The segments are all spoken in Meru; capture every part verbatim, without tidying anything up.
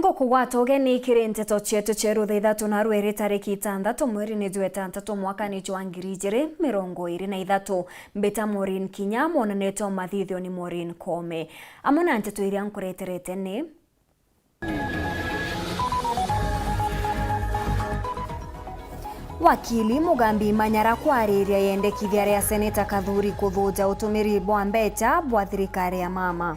Ngukugwata ugeni kiri nteto cietu cia rutha ithatu na rweri tariki itantatu mweri ni jwa itantatu mwaka ni jwa ngiri ijiri mirongo iri na ithatu. Mbita Maureen Kinya, mwonanete o mathithio ni Maureen Koome. Amwe na nteto iria nkureterete ni: Wakili Mugambi Manyara kwariria yendekithia ria Seneta Kathuri kuthuja utumiri bwa mbecha bwa thirikari ya mama.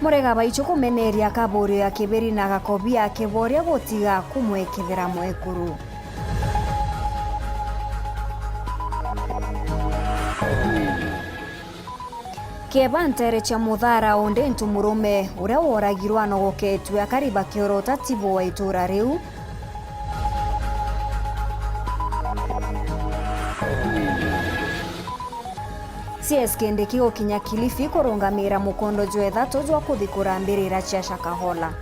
Murega Baichu kumeneria kaburio ya Kibiri na Gakobi akiboria gutiga kumwekethera mwekuru. Kieba nteere cia Muthara, undi ntu murume uria woragirwe anogoketue akari bakiorota tibo wa itura riu. C S Kindiki gukinya Kilifi kurungamira mukondo jwa ithatu jwa kuthikura mbirira cia Shakahola.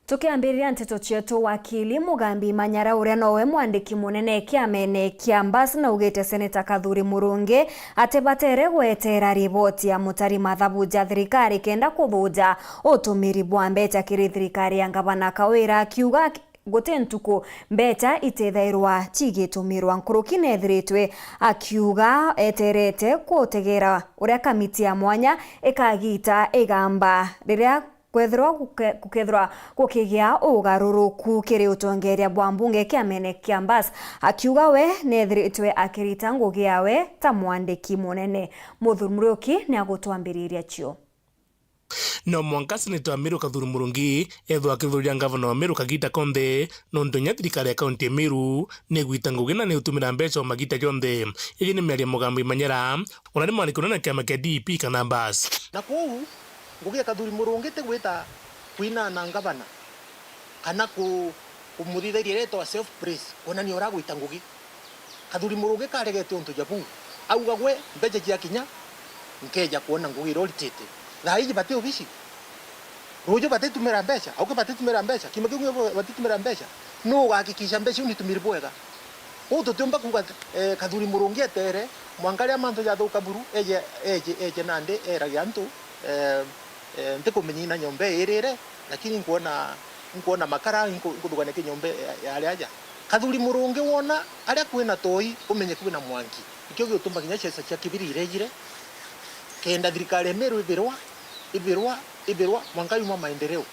Tukiambiriria nteto cietu, wakili Mugambi Manyara, uria nowe mwandiki munene kiamene kia Mbas, naugite Seneta Kathuri Murungi atibatere gweteera riboti ya mutari mathabu ja thirikari kenda kuthuja utumiri bwa mbecha kiri thirikari ya Ngavana Kawira, akiuga guti ntuku mbecha itithairwa cigitumirwa. Nkuruki nethiritwe akiuga eterete kutegera uria kamiti ya mwanya ikagita igamba riria kwethirwa guke-, gukethirwa gukigia ugaruruku kiri utongeria bwa mbunge kiamene kia Mbas, akiuga we nethiritwe akirita ngugi yawe ta mwandiki munene. Muthuri Muriuki niagutwambiriria cio. No mwanka Seneta wa Meru Kathuri Murungi ethwa akithuria ngavana wa Meru kagita konthe, nontu inya thirikari ya kaunti ya Meru ni igwita ngugi na ni utumira mbeca o magita jonthe. Iji ni miario ya Mugambi Manyara, uria ni mwandiki unene kiama kia D P kana Mbas. Na kuu, ngugi ya Kathuri Murungi ti gwita kwinana ngavana, kana ku-, kumuthithiria iria itagwa self praise, kwonania uragwita ngugi. Kathuri Murungi karegete untu ja buu. Auga gwe, mbeca ciakinya, nkeja kwona ngugi iria uritite. Thaa iji bati obici. Ruju batitumira mbeca, auke batitumira mbeca, kiumia kiu gio batitumira mbeca. Nuu ugahakikisha mbeca iu nitumiri bwega? Uu tutiumba kuuga, eh, Kathuri Murungi etere, mwanka riria mantu jathuka buru, eje, eje, eje nandi eragia antu, eh, eh, ntikumenyina nyomba iirire, lakini nkwona, nkwona makara, nku-, nkuthugania ki nyomba ya, ya aria aja. Kathuri Murungi wona aria kwina toi, umenye kwina mwanki. Nikio giutuma kinya ciaca cia Kibiri irejire, kenda thirikari ya Meru ibirwa, ibirwa, ibirwa, mwanka yuma maendeleo.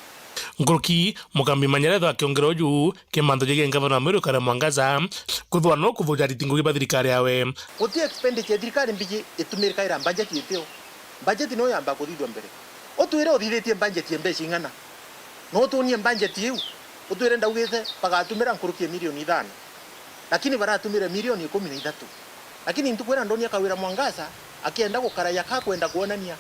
Nkuruki, Mugambi Manyara ethwa akiongera uju, ki mantu jegie ngavana wa Meru Kawira Mwangaza, kwithwa no kuthuja ariti ngugi ba thirikari yawe. Guti expenditure ya thirikari mbiji itumirikaira budget itio. Budget no yamba kuthithua mbere. Utwire uthithitie budget ya mbeca ing'ana? No utwonie budget iu? Utwire ndaugite bagatumira nkuruki ya milioni ithano. Lakini baratumire milioni ikumi na ithatu. Lakini ntuku iria ndonia Kawira Mwangaza akienda gukara yaka kwenda kwonania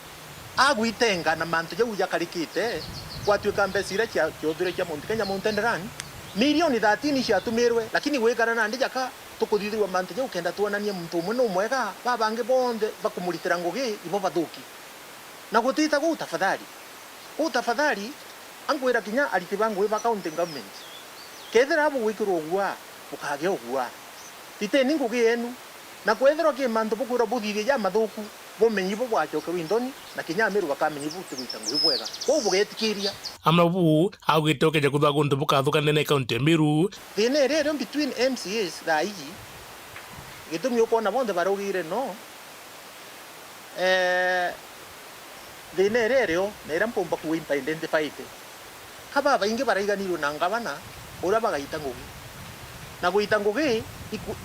agwitenga na mantu jau jakarikite, gwatuika mbeca iria cia, ciothure cia Mount Kenya Mountain Run, milioni thirteen ciatumirwe, lakini gwikara nandi jaka tukuthithirwa mantu jau kenda twonanie muntu umwe nu mwega, babangi bonthe bakumuritira ngugi ibo bathuki. Na gutita guu tafadhali. Uu tafadhali, ankwira kinya ariti ba ngugi ba county government, kethira bugwikirwa uguaa, bukagea uguaa. Riteni ngugi yenu, na kwethirwa ki mantu bukwirwa buthithie jamathuku, bumenyi ibo bwacokerwa inthoni, na kinya Ameru bakamenya ibo butigwita ngugi bwega. Kwou bugetikiria. Amwe buu augite ukeja kwithirwa guntu bukathuka ndene ya county ya Meru. Thina iria irio between M C As thaa iji, gitumi ukwona bonthe barugire no, Eh, thina iria irio na iria mpumba kuga impa identified, ka babaingi baraiganirwe na ngavana uria bagaita ngugi. Na guita ngugi iku-,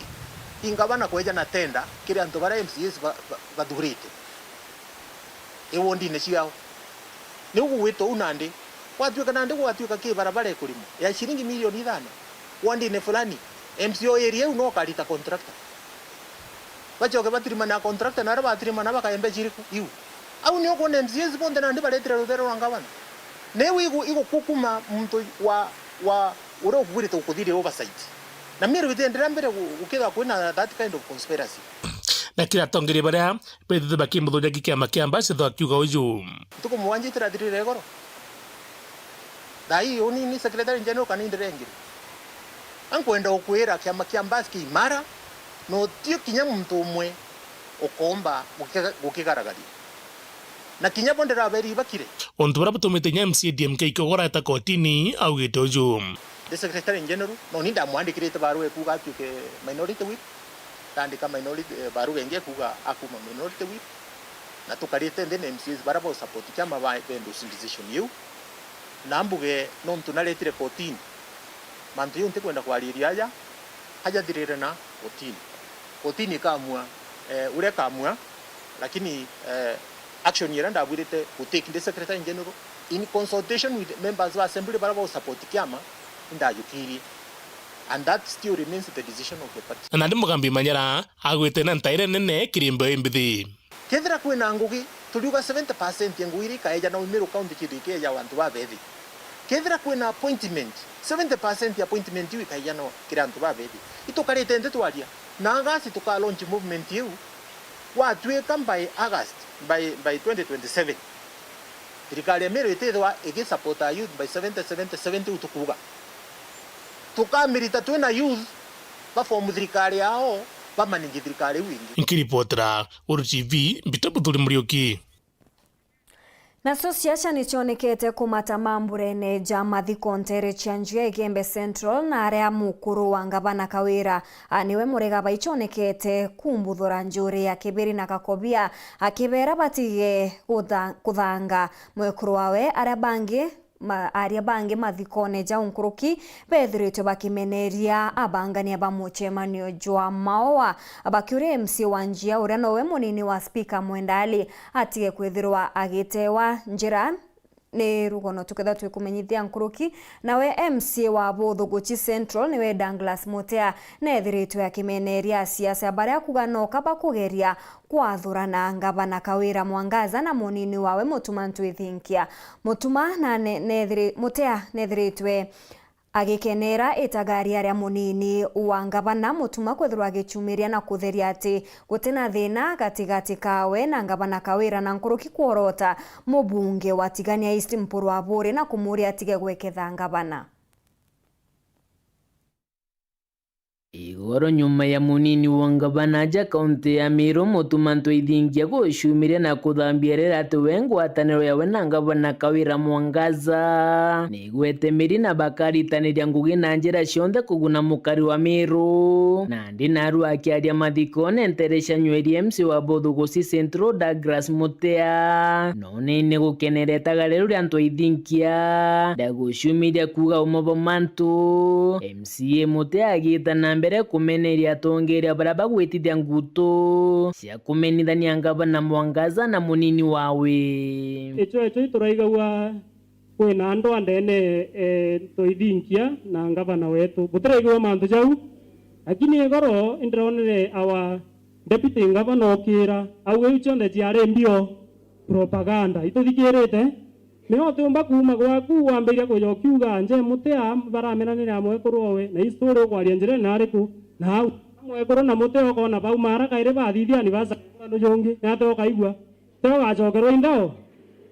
i ngavana kweja na tenda kiri antu baria M C As ba-, ba-, bathurite i wondine ciao. Niu gugwita uu nandi, gwatuika nandi gwatuika ki barabara ikurimwa ya ciringi milioni ithano, wondine fulani, M C O area iu no ukarita contractor. Bacoke batirimane na contractor, na aria batirimana bakae mbeca iriku? Iu. Au ni ukwona M C As bonthe nandi baretire ruthere rwa ngavana. Na iu igu-, igukukuma muntu wa, wa uria ukugwirite gukuthiria oversight. Na Meru itienderea mbere gu-, gukethirwa kwina that kind of conspiracy. Na kiri atongeria baria bethite bakimuthuria ki kiama kia Ambassador akiuga uju. Ntuku mugwanja itirathirire igoro. Thaa ii uni ni Secretary General kana indirengire? Ankwenda ukwira kiama kia Mbas ki imara, na uti kinya muntu umwe ukomba gukiga-, gukigaragaria. Na kinya bo ndiraberi ibakire. Untu buria butumite inya M C A D M K Kogora eta kotini augite uju. Ndi Secretary General, na uni ndamwandikirite barua ikuuga atuike Minority Whip, ndaandika minority, eh, barua ingi ikuuga akuuma Minority Whip, na tukarite nthi na M C As baria ba support kiama ba endorse decision iu, na mbuge nontu naretire kotini, mantu jau ntikwenda kwariria aja, ajathirire na kotini. Kotini ikamua, eh, uria ikamua, lakini, eh, action iria ndabwirite gutake ndi Secretary General, in consultation with members ba assembly baria ba support kiama, indajukirie. And that still remains the decision of the party. Na nandi Mugambi Manyara agwite na ntaire nene kiri mbeo imbithi. Kethira kwina ngugi, turiuga seventy percent ya ngugi iria ikaeja na Meru County cithike ya antu babethi. Kethira kwina appointment, seventy percent ya appointment iu ikaeja na kiri antu babethi. Itukarite nthi twaria. Na August tuka launch movement iu, gwatuika by August, by, by twenty twenty-seven, thirikari ya Meru itithwa igisupport youth by seventy, seventy, seventy u tukuuga. Tukamirita twina youth ba form thirikari yao, ba manage thirikari iu ingi. Nkiripotera Uru T V, mbita Buthuri Muriuki. Nacio ciaca ni cionekete kumata mamburene ja mathiko ntere cia Njia Igembe Central, na aria mukuru wa ngavana Kawira, a, niwe murega bai cionekete kumbuthura njuri ya Kibiri na Gakobia, akibera batige gutha-, kuthanga mwekuru wawe. Aria bangi ma-, aria bangi mathikone jau nkuruki bethiritwe bakimeneria abangania ba mucemanio jwa Maua, bakiuria M C A wa Njia, uria nowe munini wa Speaker Mwenda Ali, atige kwithirwa agitewa njira ni rugono. Tukethirwa twikumenyithia nkuruki, nawe M C A wa Buthuguchi Central niwe Douglas Mutea, neethiritwe akimeneria asiasa baria akuga noka bakugeria kwathurana ngavana Kawira Mwangaza na munini wawe Mutuma Ntwithinkia. Mutuma na ne-, neethiri-, Mutea neethiritwe agikenera itagaria ria munini wa ngavana Mutuma kwithirwa agicumiria na kutheria ati gutina thina gatigati kawe na ngavana Kawira, na nkuruki kworota mubunge wa Tigania East Mpuru Aburi na kumuria atige gweketha ngavana. Igoro nyuma ya munini wa ngavana aja kaunti ya Meru, Mutuma Ntwithinkia gucumiria na kuthambia rira ati we ngwataniro yawe na ngavana Kawira Mwangaza ni igwete miri na bakaritaniria ngugi na njira cionthe kuguna mukari wa Meru. Nandi narua akiaria mathikone ntere cia Nyweria, M C A wa Buthuguchi Central Douglas Mutea, nonene gukenera itagaria riu ria Ntwithinkia ndagucumiria kuuga umo bwa mantu. M C A Mutea agiita na mbere kumeneria atongeria baria bagwitithia ngutu cia kumenithania ngavana Mwangaza na munini wawe. Icio, icio ituraigagua kwina andu andene, eh, Ntwithinkia na ngavana wetu. Butiraigua mantu jau, lakini igoro indironere our deputy ngavana okira, au iu cionthe ciari mbio propaganda. Ituthikirite? Nio utiumba kuuma gwaku wambiria kuja ukiuga, "Nje Mutea baramenanire na mwekuru owe," na hii story ukwaria njirene nariku? Na au mwekuru na Mutea ukona bauma ara kairi bathithia anniversary kwa ndu jungi, ni atia ukaigua? Tio ugacokerwa i ndao?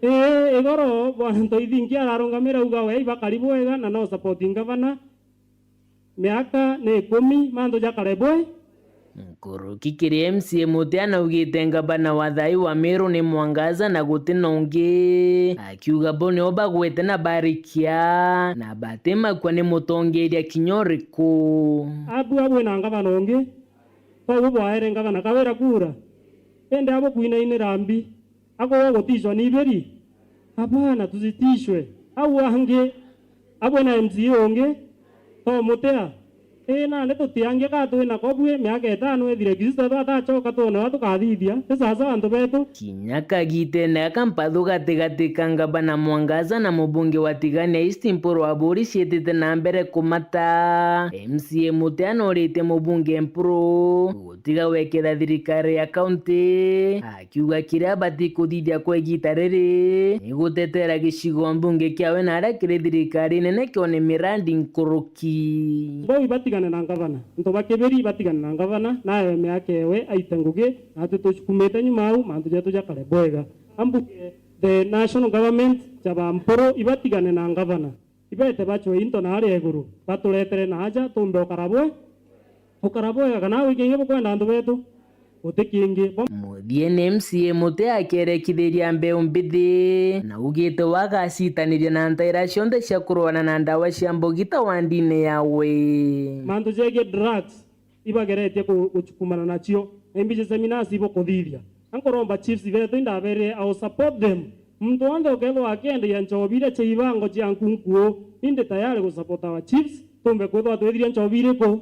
Ii, igoro Bwana Ntwithinkia ararungamira auga we ibakari bwega na no support ngavana. Miaka ni ikumi, mantu jakare bwe. Nkuruki kiri M C A Mutea naugite ngavana wa thai wa Meru ni Mwangaza na guti na ungi, akiuga bo nio bagwete na barikia na batimakua ni mutongeria kinya uriku. Abu abu ina ngavana ungi, kwou bwaere ngavana Kawira kura, indi abu kwinainira mbi. Akorwa gutishwa ni iberi? Hapana, tusitishwe. Au angi, abwe na M C A ungi, to Mutea. Ii, nandi tutiangia ka twina ko bwi, miaka itano ithire, Kristo ethwa atacoka, twone uria tukathithia. Ti sawasawa antu betu. Kinya kagitene gaka mpathu gatigati ka ngavana Mwangaza na mubunge wa Tigania East Mpuru Aburi ciitite na mbere kumata. M C A Mutea noritie mubunge Mpuru gutiga weketha thirikari ya kaunti, akiuga kiria batikuthithia kwa igita riri ni gutetera gicigo mbunge kiawe na aria kiri thirikari nene kione mirandi nkuruki. Bau ibatigane na ngavana, antu ba Kibiri ibatigane na ngavana, naewe miaka ewe aite ngugi, natwi tukumite nyuma au, mantu jetu jakare bwega. Ambuge the national government, jaba Mpuru ibatigane na ngavana. Ibete bacwe into naria iguru, baturetere naaja, tumbe ukara bwe-, ukara bwega, kana gwi kingi bukwenda antu betu? Guti kingi. Bo- Muthiene M C A Mutea akerekithiria mbeu mbithi, na augite we agacitaniria na ntaira cionthe cia kurwana na ndawa cia mbogita wandine yawe. Mantu jegie drugs, ibageretie ku-, gucukumana nacio, na imbiji seminars ibukuthithia. Na nkuromba chiefs betu indaberire, I will support them. Muntu wonthe ukethirwa akienderia nchobi iria cia ibango cia nkunkuo, ni ndi tayari gu support our chiefs, tumbe kwithirwa twithiria nchobi iriku?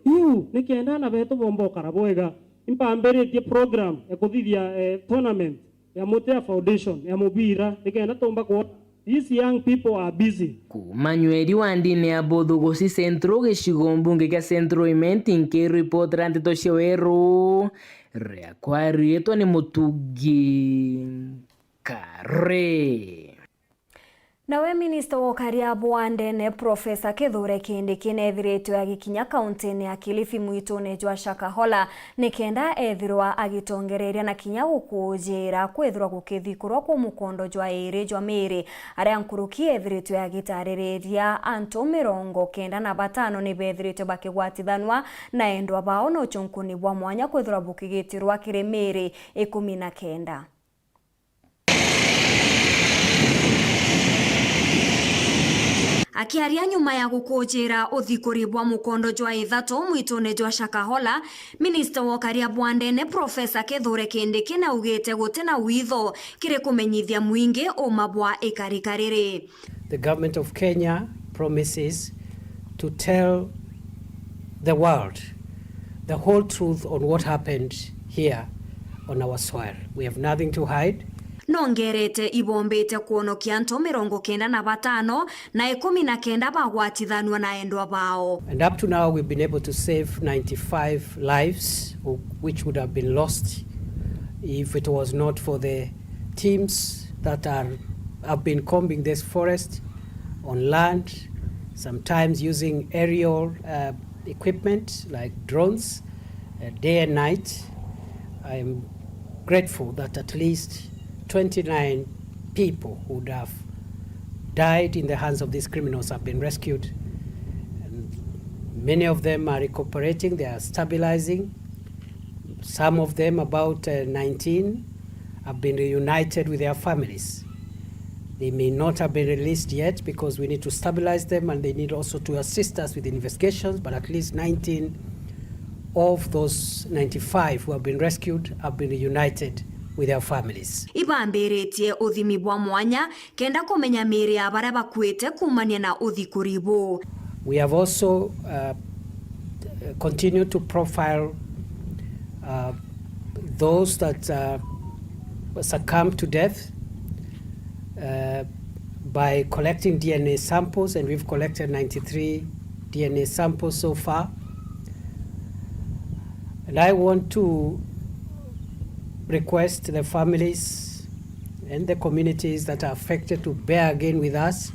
Iu, nikenda ana betu bomba ukara bwega. Impambiritie program ya kuthithia, eh, tournament ya Mutea Foundation ya mubira, nikenda tumba kwona these young people are busy. Kuuma nyweri wa ndini ya Buthuguci Central, gicigo mbunge kia Central Imenti, nkiripotera nteto cia weru, riakwa riitwa ni Mutugi Kare. Nawe minista wa ukaria bwa ndene, Profesa Kithure Kindiki, neethiritwe agikinya kauntine ya Kilifi mwitune jwa Shakahola, nikenda ethirwa agitongereria na kinya gukuujira kwithirwa gukithikurwa kwa mukondo jwa iiri jwa miiri, aria nkuruki ethiritwe agitaririria antu mirongo kenda na batano ni beethiritwe bakigwatithanua na endwa bao, na ucunkuni bwa mwanya kwithirwa bukigitirwa kiri miiri ikumi na kenda. Akiaria nyuma ya gukuujira uthikuri bwa mukondo jwa ithatu mwitune jwa Shakahola, minista wa ukaria bwa ndene, Profesa Kithure Kindiki, naugite guti na witho kiri kumenyithia mwingi uma bwa ikarika riri. The government of Kenya promises to tell the world the whole truth on what happened here on our soil. We have nothing to hide. Nongerete ibombite kwonokia antu mirongo kenda na batano na ikumi na kenda bagwatithanua na endwa bao. And up to now, we've been able to save ninety-five lives, who, which would have been lost if it was not for the teams that are, have been combing this forest on land, sometimes using aerial, uh, equipment like drones, uh, day and night. I'm grateful that at least twenty-nine people who would have died in the hands of these criminals have been rescued. And many of them are recuperating, they are stabilizing. Some of them, about, uh, nineteen, have been reunited with their families. They may not have been released yet because we need to stabilize them and they need also to assist us with investigations, but at least nineteen of those ninety-five who have been rescued have been reunited with their families. Ibambiritie uthimi bwa mwanya kenda kumenya miiri ya baria bakuite kuumania na uthikuri buu. We have also, uh, continued to profile, uh, those that, uh, succumbed to death, uh, by collecting D N A samples, and we've collected ninety-three D N A samples so far. And I want to request the families and the communities that are affected to bear again with us,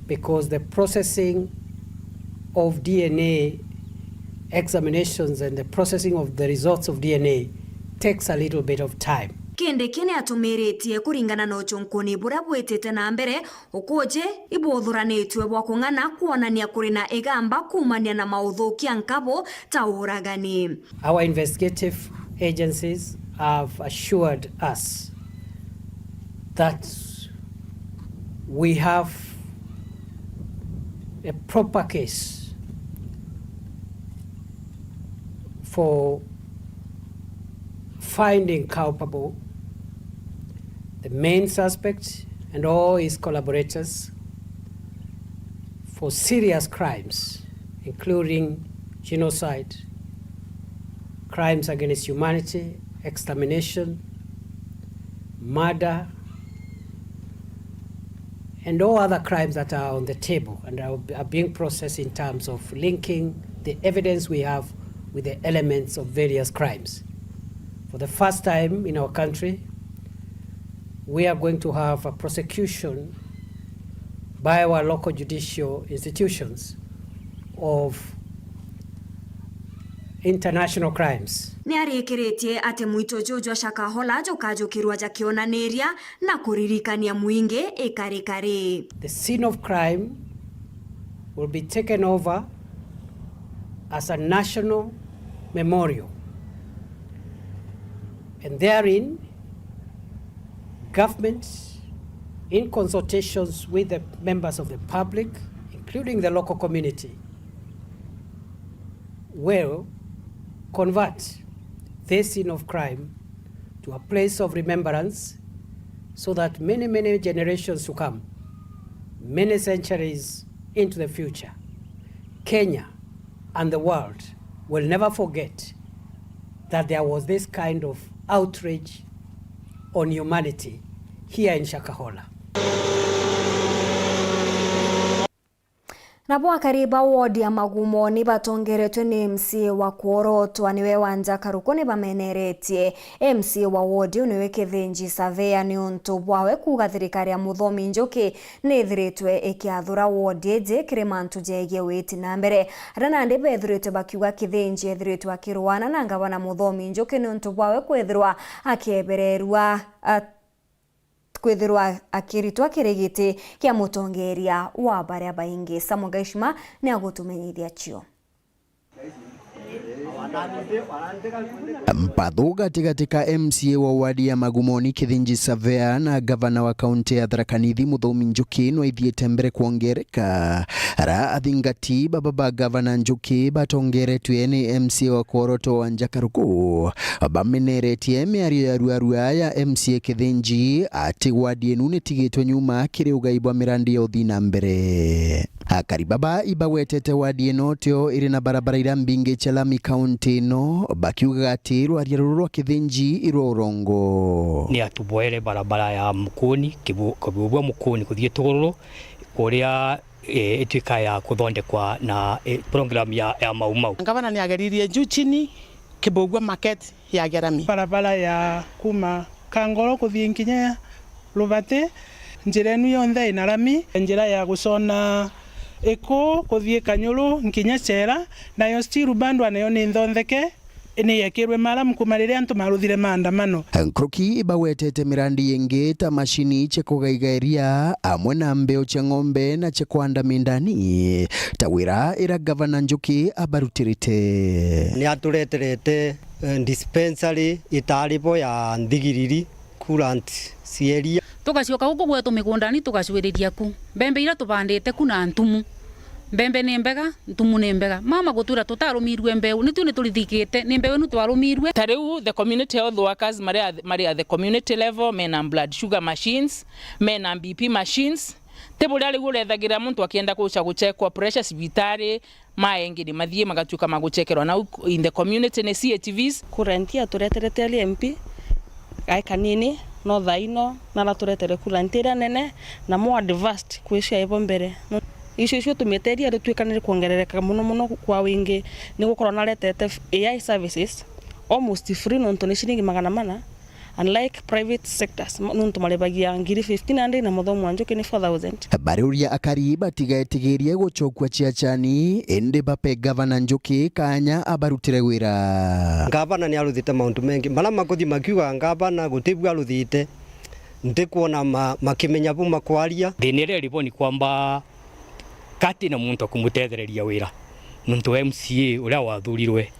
because the processing of D N A examinations and the processing of the results of D N A takes a little bit of time. Kindiki niatumiritie kuringana na ucunkuni buria bwitite na mbere, ukuuji ibuthuranitue bwa kung'ana kwonania kuri na igamba kuumania na mauthukia nkabu ta uragani. Our investigative agencies have assured us that we have a proper case for finding culpable, the main suspect and all his collaborators for serious crimes, including genocide, crimes against humanity, extermination, murder, and all other crimes that are on the table and are, are being processed in terms of linking the evidence we have with the elements of various crimes. For the first time in our country, we are going to have a prosecution by our local judicial institutions of international crimes. Niarikiritie ati mwito juju jwa Shakahola jukajukirwa jakionaniria na kuririkania mwingi ikarikari. The scene of crime will be taken over as a national memorial, and therein government, in consultations with the members of the public, including the local community, will convert this scene of crime to a place of remembrance, so that many, many generations to come, many centuries into the future, Kenya and the world will never forget that there was this kind of outrage on humanity here in Shakahola. Nabo akari ba wodi ya Magumo ni batongeretwe ni M C A wa kworotwa niwe Wanja Karuku ni bameneretie M C A wa wodi iu niwe Kithinji Surveyor niuntu bwawe kuuga thirikari ya Muthomi Njuki ni ithiritwe ikiathura wodi iji kiri mantu jegie witi na mbere. Aria nandi bethiritwe bakiuga Kithinji ethiritwe akirwana na ngavana Muthomi Njuki niuntu bwawe kwithirwa akiebererua a- kwithirwa akiritwa kiri giti kia mutongeria wa baria baingi. Samuel Gaishima ni agutumenyithia cio. Mpathu gatigati ka M C A wa wadi ya Magumoni Kithinji Surveyor na gavana wa kaunti ya Tharaka Nithi Muthomi Njuki nwaithiite mbere kwongereka. Ara athingati baba ba gavana Njuki batongeretwe ni M C A wa Koroto Wanja Karuku bameneretie miario ya ruarua ya M C A Kithinji ati wadi enu nitigitwe nyuma kiri ugai bwa mirandi ya uthii na mbere. Akari baba ibagwetete wadi ino tio iri na barabara iria mbingi cia lami kaunti ino, bakiugaga ati rwaria ruru rwa Kithinji i rwa urongo. Ni atuboere barabara ya Mukuni, Kibu-, Kibuubua Mukuni kuthii Tugururu, kuria, eh, ituika ya kuthondekwa na, eh, program ya, ya Mau Mau. Ngavana ni ageririe juu chini, Kibuubua market ya Gerami. Barabara ya kuma Kangoro kuthii nkinya Rubati, njira enu yonthe ina rami. Njira ya gucona Iku kuthii Kanyuru nkinya Chera, nayo still bado nayo ni nthontheke, ni yekirwe maramu kuma riria antu maruthire maandamano. Nkuruki ibagwetete mirandi ingi ta mashini cia kugaiga iria, amwe na mbeu cia ng'ombe na cia kwanda mindani, ta wira ira gavana Njuki abarutirite. Ni atureterete, eh, dispensary itari bo ya Nthigiriri, coolant cia iria. Tugacoka guku gwetu migundani, tugacwiriria ku. Mbembe iria tubandite ku na ntumu. Mbembe ni mbega, ntumu ni mbega. Mama gutwira tutarumirue mbeu, ni tui ni turithikite, ni mbeu inu twarumirue. Ta riu the community health workers mari at, mari at the community level, mena blood sugar machines, mena B P machines. Ti buria riu urethagira muntu akienda guca guchekwa pressure cibitari, maengi ni mathii magatuika ma guchekerwa nau in the community ni C H Vs. Kurenti atureterete ari M P, gae kanini, no thaa ino naraturetere kurenti iria nene na more advanced kwi cia ibo mbere. No, icio icio tumiteria rituika ni rikwongerereka muno muno kwa wingi, ni gukorwa naretete A I services almost free nontu ni ciringi magana mana, unlike private sectors, m-, nontu maribagia ngiri fifteen hundred na Muthomi wa Njuki ni four thousand. Bariuria akari batigetigirie gucokua ciachani, indi bape gavana Njuki kanya abarutire wira. Ngavana ni aruthite mauntu mengi. Mara makuthi makiuga ngavana gutibu aruthite, ndikwona ma-, makimenya bu makwaria. Thina iria iribo ni kwamba kati na muntu akumutethereria wira, nontu M C A uria wathurirwe,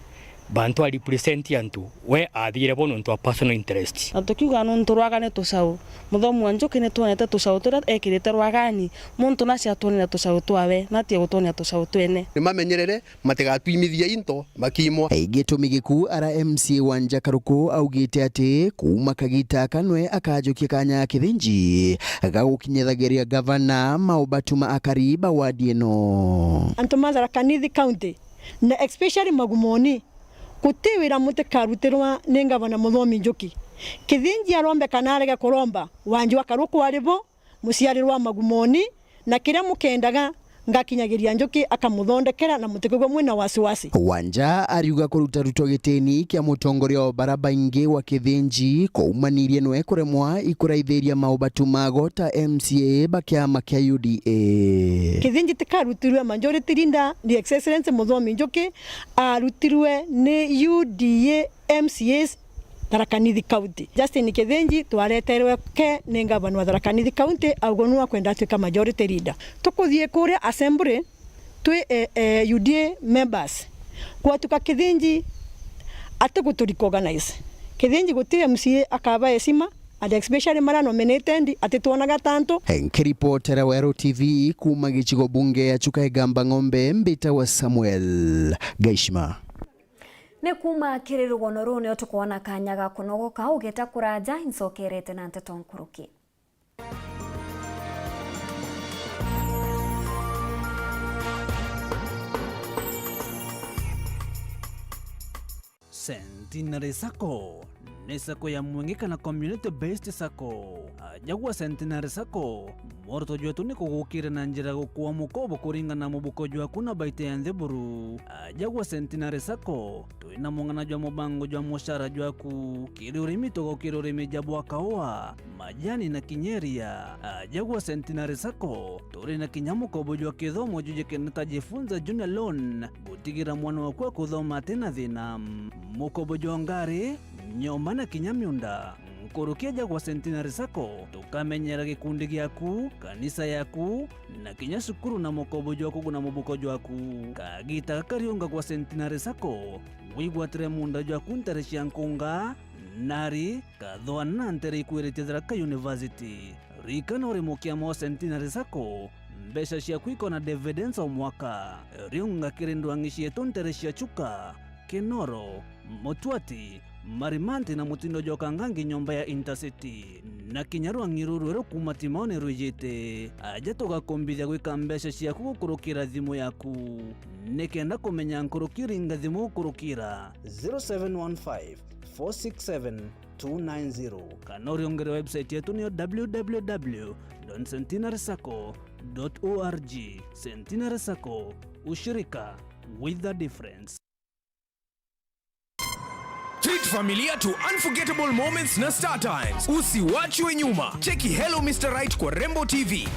bantu a represent antu, we athiire bo nontu a personal interest. Na tukiuga nontu rwaga ni tucau, Muthomi wa Njuki ni twonete tucau turia ekirite rwagani, muntu nacia twonera tucau twawe, natia gutwonera tucau twene. Ni mamenyerere, matigatwimithie into, makimwa. Gitumi gikuu ara M C A wa Njakaruku augite ati kuuma kagita aka nwe akajukia kanya ya Kithinji ga gukinyithagiria gavana maubatu ma akari ba wadi ino. Antu ma Tharaka Nithi County, na especially Magumoni, guti wira mutikarutirwa ni gavana Muthomi Njuki. Kithinji arombe kana arege kuromba, Wanjwa Karuku ari bo, muciarirwa Magumoni, na kiria mukendaga, ngakinyagiria njuki akamuthondekera na mutikwigua mwina wasiwasi. Wanja ariuga kuruta Ruto gitini kia mutongoria wa bara baingi wa Kithinji kwaumanirie nwe kuremwa ikuraithiria maubatu mago ta M C A ba kiama kia U D A. Kithinji tikarutirwe majority leader, the Excellency Muthomi Njuki arutirwe ni U D A M C As Tharaka Nithi County. Justin Kithinji twareterwe ke ni ngavana wa Tharaka Nithi County, augo nu akwenda atwika majority leader. Tukuthie kuria assembly twi, eh, eh, U D A members. Gwatuka Kithinji atigutu recognize. Kithinji guti M C A akaba heshima, and especially mara nominated atitwonaga tantu. Nkiripotera Weru T V kuma gicigo bunge ya Chuka Igamba Ng'ombe, mbitawa Samuel Gaishima. Ni kuma kiri rugono ruu nio tukwona kanya ga kunogoka ugeta kuraja, incokerete na nteto nkuruki. Centenary Sacco ni sacco ya mwengi kana community based sacco. Aja gwa Centenary Sacco, mworoto jwetu ni kugukira na njira ya gukua mukobo kuringana na mubuko jwaku na baita ya nthi buru. Aja gwa Centenary Sacco, twina mung'ana jwa mubango jwa mucara jwaku, kiri urimi tugukira urimi ja bwa kaua, majani na kinya iria. Aja gwa Centenary Sacco, turi na kinya mukobo jwa kithomo jujikene ta Jifunza Junior Loan, gutigira mwana waku akuthoma atina thina. Mukobo jwa ngari, nyomba na kinya miunda. Nkuruki aja gwa Centenary Sacco, tukamenyera gikundi giaku, kanisa yaku, na kinya cukuru na mukobo jwa kuguna mubuko jwaku. Kagita gaka riunga gwa Centenary Sacco, wigwatire munda jwaku ntere cia nkunga, nari, kathwana na ntere ikwiritie Tharaka University. Ririkana uri mukiama wa Centenary Sacco, mbeca ciaku ikona dividends o mwaka. Riunga kiri ndwang'i cietu ntere cia Chuka, Kinoro, Mutwati, Marimanti na mutindo jwa Kangangi nyomba ya Intercity. Na kinya rwang'i ruru rweru kuma Timaoni rwijite. Aja tugakumbithia gwika mbeca ciaku gukurukira thimu yaku. Nikenda kumenya nkuruki ringa thimu gukurukira zero seven one five, four six seven, two nine zero. Kana uriungire website yetu niyo w w w dot centenary sacco dot org. Centenary Sacco, ushirika with a difference. Treat familia to unforgettable moments na Star Times. Usiwachwe nyuma. Cheki Hello Mister Right kwa Rembo T V.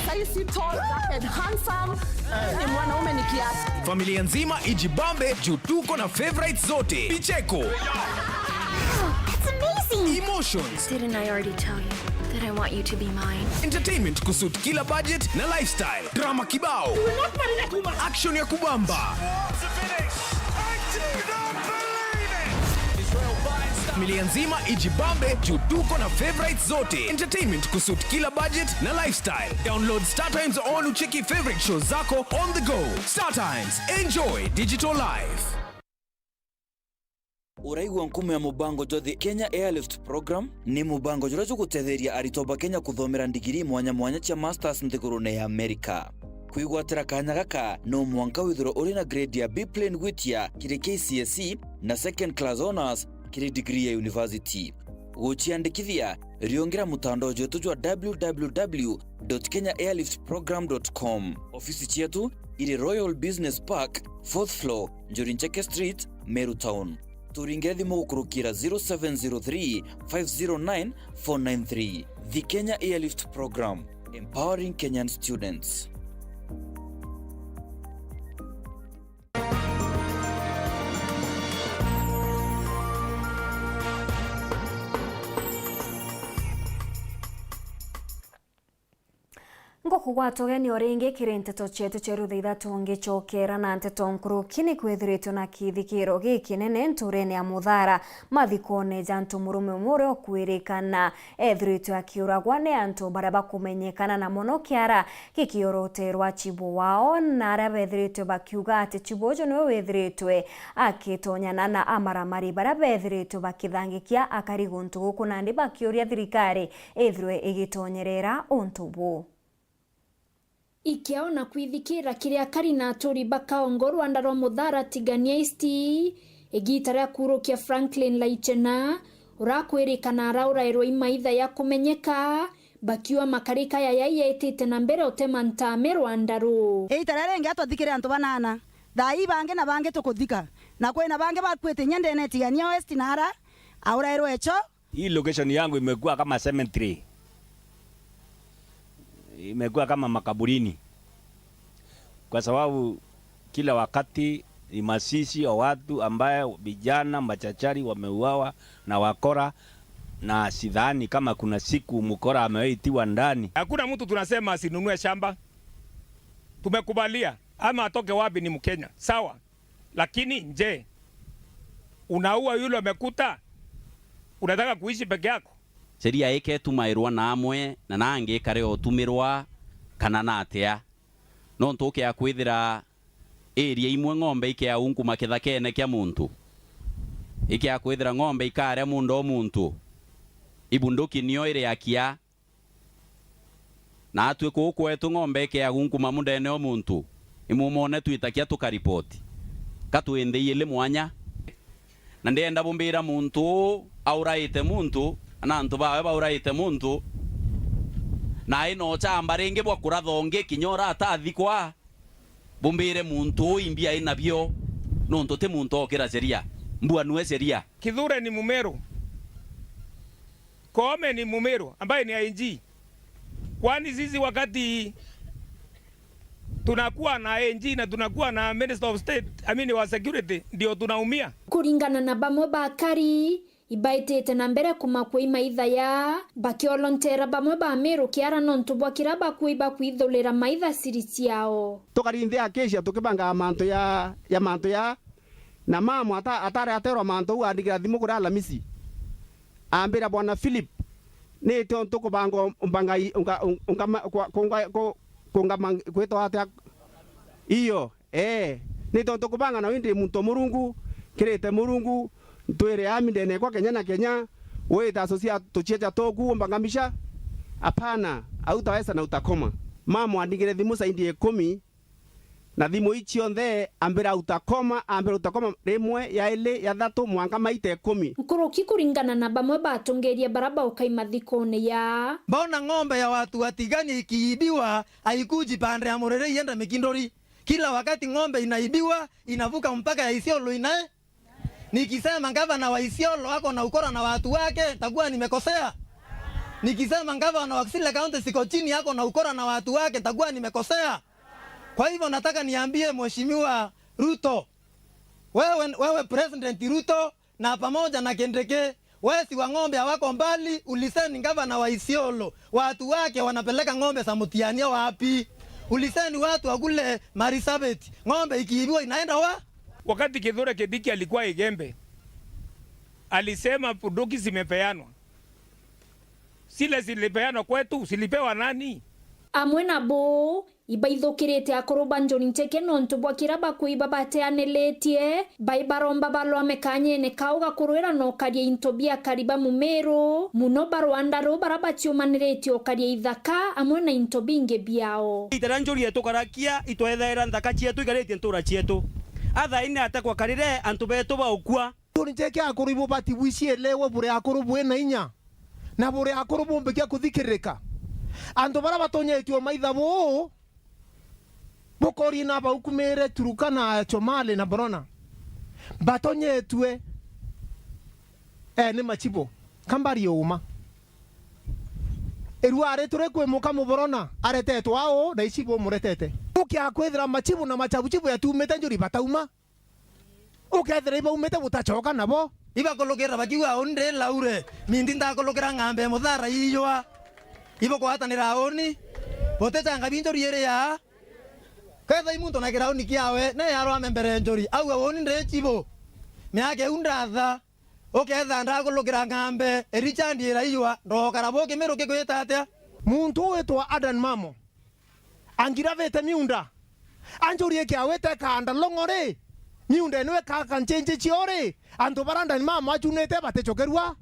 Sahi si tall, dark and handsome. Ni mwanaume ni kiasi. Familia nzima ijibambe juu tuko na favorites zote. Vicheko. That's amazing. Emotions. Didn't I already tell you that I want you to be mine? Entertainment kusuit kila budget na lifestyle. Drama kibao. You will not marry that woman. Action ya kubamba. Familia nzima ijibambe juu tuko na favorites zote. Entertainment kusuit kila budget na lifestyle. Download Star Times on ucheki favorite shows zako on the go. Star Times, enjoy digital life. Uraigua nkumo ya mubango jwa The Kenya Airlift Program? Ni mubango juria jugutetheria aritwa ba Kenya kuthomera ndigiri mwanya mwanya cia masters nthigurune ya America. Kwigwatira kanya gaka, no mwanka withirwe uri na grade ya B plain gwitia kiri K C S E na second class honours kiri degree ya university. Guciandikithia, riungira mutandao jwetu jwa w w w dot kenya airlift program dot com. Ofisi cietu iri Royal Business Park, fourth floor, Njuri Ncheke Street, Meru Town. Turingire thimu gukurukira zero seven zero three, five zero nine, four nine three. The Kenya Airlift Program, empowering Kenyan students. Ngukugwata ugeni o ringi kiri nteto cietu cia rutha ithatu ngicokera na nteto nkuruki ni kwithiritwe na kithikiro gikinene nturene ya Muthara mathikone ja antu murume umwe uria ukwirikana ethiritwe akiuragwa ni antu baria bakumenyekana na mono kiara gikioroterwa chibu wao na aria bethiritwe bakiuga ati chibu uju niwe withiritwe akitonyana na amaramari baria bethiritwe bakithangikia akari guntu guku nandi bakiuria thirikari ithirwe igitonyerera untu buu. Ikiao na kwithikira kiri akari na aturi ba Kaongo rwanda rwa Muthara Tigania East, igita ria kurukia Franklin Laichena, urakwirikana araurairwa i maitha ya kumenyeka, bakiuga makarika yaya yaitite na mbere utema ntaame rwanda ruu. Iita riria ringi atwathikire antu banana, thaa ii bangi na bangi tukuthika, na kwina bangi bakuite inya ndene tigania West na ara aurairwe echo. Hii location yangu imekuwa kama cemetery. Imekuwa kama makaburini. Kwa sababu kila wakati ni mazishi ya watu ambaye vijana machachari wameuawa na wakora, na sidhani kama kuna siku mkora amewahi tiwa ndani. Hakuna mtu tunasema asinunue shamba. Tumekubalia. Ama atoke wapi ni Mkenya. Sawa. Lakini je, unaua yule umekuta? Unataka kuishi peke yako? Sheria iketumairwa na amwe, na nangi ikare utumirwa kana na atia. Nontu ukea kwithira area imwe ng'ombe ikea unkuma kithakene kia muntu, ikea kwithira ng'ombe ikaria munda o muntu, ibunduki nio iri akia. Naatwi kuu kwetu ng'ombe ikeagu nkuma mundene o muntu, imumone twitakia tukaripoti. Ka twi nthi ili mwanya. Na ndienda bumbira muntu uu auraite muntu, kana antu bawe bauraite muntu, na ai na uchamba ringi bwa kuratha ungi kinya uratathikwa. Bumbire muntu uu imbi ai nabio, nontu ti muntu okira sheria. Mbua nue sheria. Kithure ni Mumeru. Koome ni Mumeru, ambaye ni I G. Kwani sisi wakati tunakuwa na I G na tunakuwa na Minister of State, I mean, wa security, ndio tunaumia? Kuringana na bamwe bakari, ibaitite na mbere kumakua i maitha ya, bakiolontera bamwe ba Meru kiara nontu bwa kira bakui bakwithulira maitha siri ciao. Tukarinthia kesi ya tukibangaga mantu ya, ya mantu ya, na mama ata-, atari aterwa mantu au, andikira thimu kuri Alamisi. Ambira, "Bwana Philip, ni tiontu kubanga umbanga i-, unga-, unga-, ma-, kwa-, kunga-, ku-, kunga mang-, kwitwa atia?" Iyo. Ee, ni tontu kubanga na wi ndi muntu o Murungu, nkirite Murungu, ntwire ami ndene kwa kenya na kenya, wita asocia tuchiecha toku umbangamisha? Apana, autawesa na utakoma. Mama andingire thimu saindi ikumi, na thimu ii cionthe ambira utakoma, ambira utakoma rimwe, ya ili, ya thatu, mwanka maita ikumi. Nkuruki kuringana na bamwe batongeria bara baukai mathikone ya. Mbona ng'ombe ya watu wa Tigania ikiibiwa, haikuji pande ya Murere iende Mikinduri? Kila wakati ng'ombe inaibiwa, inavuka mpaka ya Isiolo inae. Nikisema gavana wa Isiolo ako na ukora na watu wake, nitakuwa nimekosea? Nikisema gavana wa Kisile County siko chini ako na ukora na watu wake, nitakuwa nimekosea? Kwa hivyo nataka niambie Mheshimiwa Ruto, wewe, wewe President Ruto, na pamoja na Kindiki, wezi wa ng'ombe hawako mbali, ulizeni gavana wa Isiolo, watu wake wanapeleka ng'ombe za Mutiania wapi? Ulizeni watu wa kule Marsabit, ng'ombe ikiibiwa inaenda wa? Wakati Kithure Kindiki alikuwa Igembe, alisema bunduki zimepeanwa. Zile zilipeanwa kwetu, zilipewa nani? Amwe nabo, ibaithukirite akuru ba Njuri Ncheke nontu bwa kira bakui babateaniritie, bai baromba balwame kanyene kau ga kurwira na ukaria into bia akari ba Mumiru, muno ba rwanda ruu bara baciumaniritie ukaria ithaka amwe na into bingi biao. Itara Njuri yetu karakia, itwethaira nthaka cietu ikaritie ntura cietu. Athaine atekwa karire antu betu baukua. Njuri Ncheke akuru ibubati bwicielewe buri akuru bwina inya, na buri akuru bumbikia kuthikiririka. Antu bara batonyetue maitha buu, bukori na baukumire Turukana, Chomale na Borona, batonyetue, eh, ni machibu. Kambari uma. Irua ari turi kwimuka Muborona, aretetwe au, na ichibu umuretete. Ukia kwithira machibu na machabuchibu yatumite Njuri batauma. Ukethira ibaumite butachoka nabo. Ibakulukira bakiuga, "Uni ndi Laure, mindi ndakulukira ng'ambe muthara iyua." Ibukwatanira uni? Butichanga bi Njuri iri yaa. Ketha i muntu na kirauni kiawe, ne yarwame mbere Njuri. Auga, "Uni ndi chibu. Miaka iu ndatha. Uketha ndakulukira ng'ambe, iricha ndiira iyua, ndokara bu Kimiru kikwita atia?" Muntu witwa Adan Mamo. Angiravite miunda. Anjuri ikiawite kaanda long'o ri, miunda ino ikaka nchinji cio ri, antu bara ndani mama acunite batichokerua?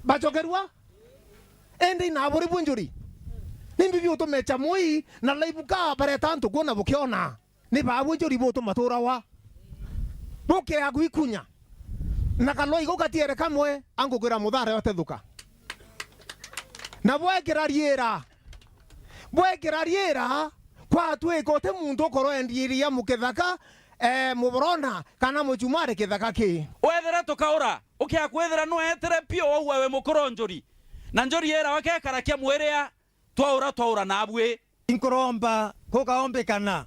Bachokerua? Indi inaburi bwi Njuri. Ni mbibi utumecha mui na laibuka bareta antu kuona bukiona. Ni baa bwi Njuri butuma turawa. Bukea gwikunya. Na kaloi gau gatiere kamwe, angukwira muthara utethuka. Na bwekira riira, bwekira riira, kwatwika uti muntu ukorwa endia iria mukithaka, eh, muborona kana muchumari kithaka ki. Wethira tukaura, ukia kwithira nweetire piu waua wi mukuru njuri, na njuri ira wakekara kia mwiria, twaura, twaura nabui. Inkuromba kukaombikana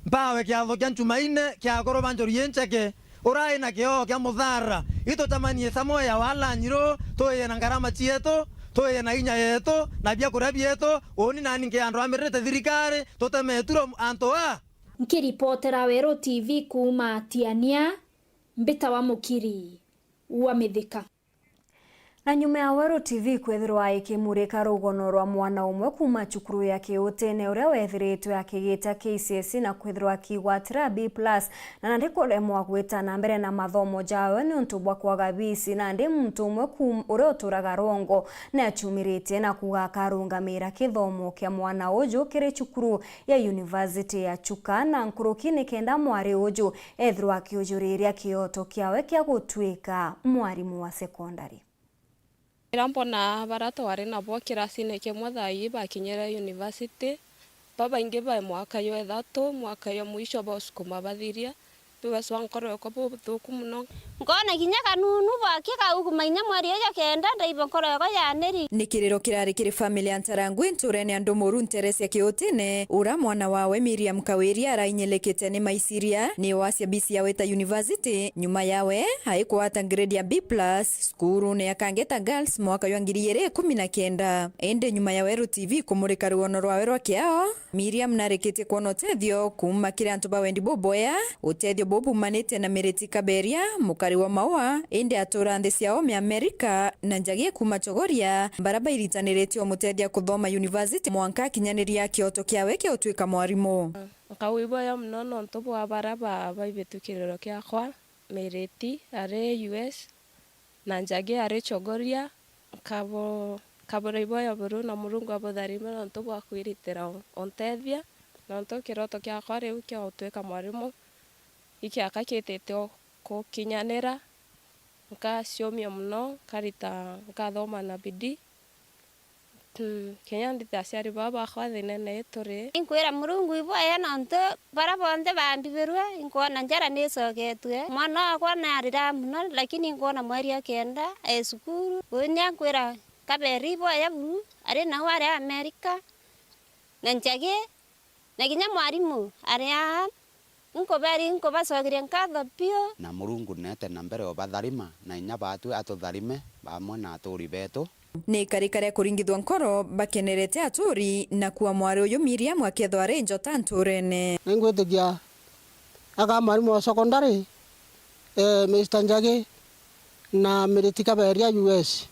mpawe kiatho kia Njumaine kia akuru ba njuri incheke, urai na kioo kia muthara. Itucemanie Samoya wa Lanyiru, tuiye na ngarama cietu, tuiye na inya yetu, na biakuria bietu, uni nani nkiandwamirite thirikari, tuteme turo antu a. Nkiripotera Weru T V kuuma Tiania, mbita wa Mukiri wa Mithika. Na nyuma ya Weru T V kwithirwa ikimurika rugono rwa mwana umwe kuuma cukuru ya Kiutene uria wethiritwe akigita K C S E na kwithirwa akigwatira B plus, na nandi kuremwa gwita na mbere na mathomo jawe niuntu bwa kwaga bisi, nandi muntu umwe kuum-, uria uturaga Rongo niachumiritie na kuuga akarungamira kithomo kia mwana uju kiri cukuru ya University ya Chuka na nkuruki, nikenda mwari uju ethirwa akiujuriria kioto kiawe kia gutwika mwarimu wa sekondari. Riria mbona bara twari nabo kirasine kimwe thaa ii bakinyire university, babaingi bai mwaka jwa ithatu, mwaka jwa mwisho bausukuma bathiria, biweswa nkoro yakwa buthuku mono. Nkona kinya kanunu bwaki kauguma inya mweri uju kenda ndaigua nkoro yakwa yaniri. Ni kiriro kirari kiri family ya Ntarangwi nturene ya Ndumuru ntere cia Kiutine, ura mwana wawe Miriam Kawiria arainyilikite ni maiciria ni wacia bisi ya wita university. Nyuma yawe aikwata grade ya B plus, Cukuru ni ya Kangeta Girls mwaka jwa ngiri igiri ikumi na kenda. Indi nyuma ya Weru T V kumurika rugono rwawe rwa kiao, Miriam narikitie kwona utethio kuuma kiri antu ba wendi bubwea. Utethio buu bumanite na Miriti Kaberia, mukari wa Maua, indi atura nthi cia oome Amerika, na Njagi kuuma Chogoria, bara bairitaniritie umutethia kuthoma university mwanka akinyaniria kioto kiawe kia utwika mwarimu. Nkauigua iboya mono nontu bwa bara ba-, baibitukiriro kiakwa. Miriti ari U S, na Njagi ari Chogoria, nkabo-, nkabura iboya buru na Murungu abutharime nontu bwa kwiritira o-, ontethia, nontu kiroto kiakwa riu kia gutwika mwarimu ikiaka kitite o kukinyanira. Nkaciumia mono, nkarita, nkathoma na bidii. Mm, kinya ndite aciari baa bakwa thinene ituri. Inkwira Murungu iboya nontu bara bonthe bambibirue, inkwona njara nicoketue. Mwana wakwa narira mono, lakini inkwona mweri o kenda e cukuru. Uyu ni ankwira Kaberi iboya buru, ari nau ari Amerika, na Njagi, na kinya mwarimu ari aa. Nkuberi, nkubacokeria nkatho biu. Na Murungu neete na mbere ubatharima, na inya baatwi atutharime bamwe na aturi beetu. Ni ikarika ria kuringithua nkoro bakenerete aturi, na kuua mwari uyu Miriam akethwa ari njota nturene. Ningwitikia aka mwarimu wa secondary, eh, Mister Njagi, na Miriti Kaberia U S.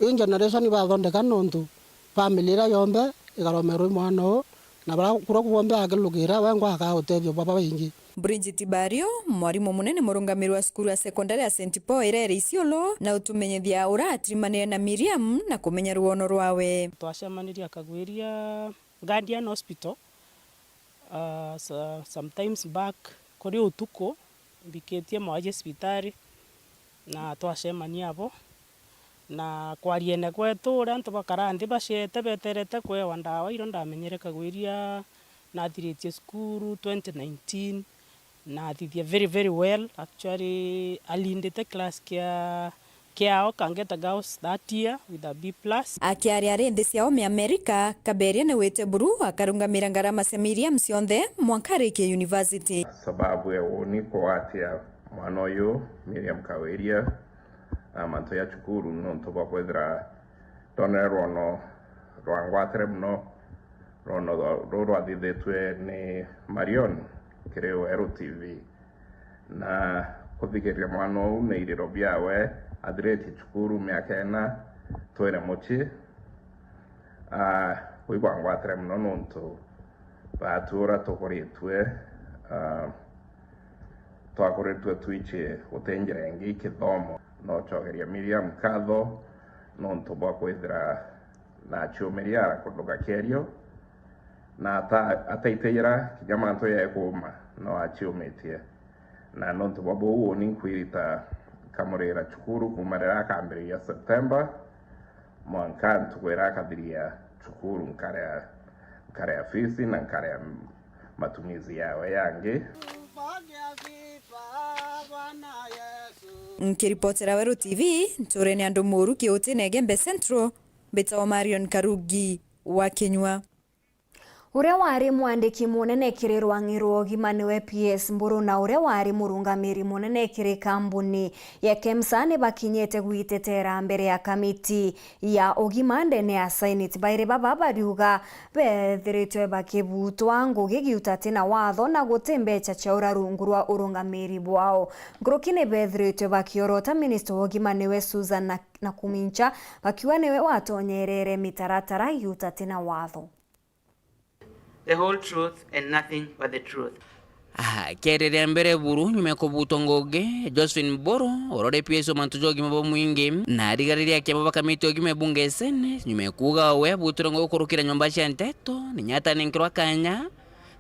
Ii generation bathondeka nontu family iria yonthe igaromerwa i mwana uu, na bara kuria kuonthe akilukira, wengwa akaa utethio bwa babaingi. Bridget Bario, mwarimu munene murungamiri wa cukuru ya sekondari ya Saint Paul iria iri Isiolo, na utumenyithia uria atirimanire na Miriam na kumenya ruono rwawe. Twacemanirie akagwiria Guardian Hospital, ah, sa-, sometimes back kuri utuku, mbikitie mwaji cibitari, na twacemania abo. Na kwariene kwetu, uria antu bakaraa nthi baciete beterete kwewa ndawa, irio ndamenyere kagwiria nathiritie cukuru twenty nineteen, nathithia very, very well. Actually, alindite class kia kiao Kangeta Girls that year with a B plus. Akiaria ari nthi cia oome Amerika, Kaberia ni wite buru akarungamira ngarama cia Miriam cionthe mwanka arikie university. Sababu ya uni kugwatia mwana uyu Miriam Kawiria, a, mantu ya cukuru, nontu bwa kwithira ndonere rwono rwangwatire mono, rwono ruu rwathithitue ni Marion kiri Weru T V. Na kuthikiria mwana uu ni iriro biawe, athiritie cukuru miaka ina, twire mucii. Ah, kwigua ngwatire mono nontu baatu uria tukuritue, ah, twakuritue twici guti njira ingi kithomo. No cokeria Miriam nkatho nontu bwa kwithira naciumiria ara kundu gakerio, na ata-, ataitijira kinya mantu yekuuma, no aciumitie. Na nontu bwa buu, uni nkwirita nkamurira cukuru kuuma riria akambiriria September, Mwanka ntuku iria akathiria cukuru, nkarea, nkarea fees na nkarea matumizi yawe yangi. Nkiripotera Weru T V, nturene andu Muru Kiuti na Igembe Central, mbitawa Marion Karugi wa Kinyua. Uria wari mwandiki munene kiri rwang'i rwa ugima niwe P S Mburu, na uria wari murungamiri munene kiri kambuni ya KEMSA ni bakinyite gwitetera mbere ya kamiti ya ugima ndene ya Senate. Bairi baba bariuga bethiritwe bakibutwa ngugi giutati na watho na guti mbecha ciaura rungu rwa urungamiri bwao. Nkuruki ni bethiritwe bakiorota minista wa ugima niwe Susan Na-, Nakumincha, bakiuga niwe watonyerere mitaratara giutati na watho. The whole truth and nothing but the truth. Aha, kerere mbere buru nyuma ya kubutwa ngugi, Josephine Mburu, urore P S wa mantu ja ugima bwa mwingi, na arigariri ya kiama ba kamiti ya ugima ya bunge ya Senate, nyuma ya kuuga we abutire ngugi kurukira nyomba cia nteto, ni nyata nenkirwa kanya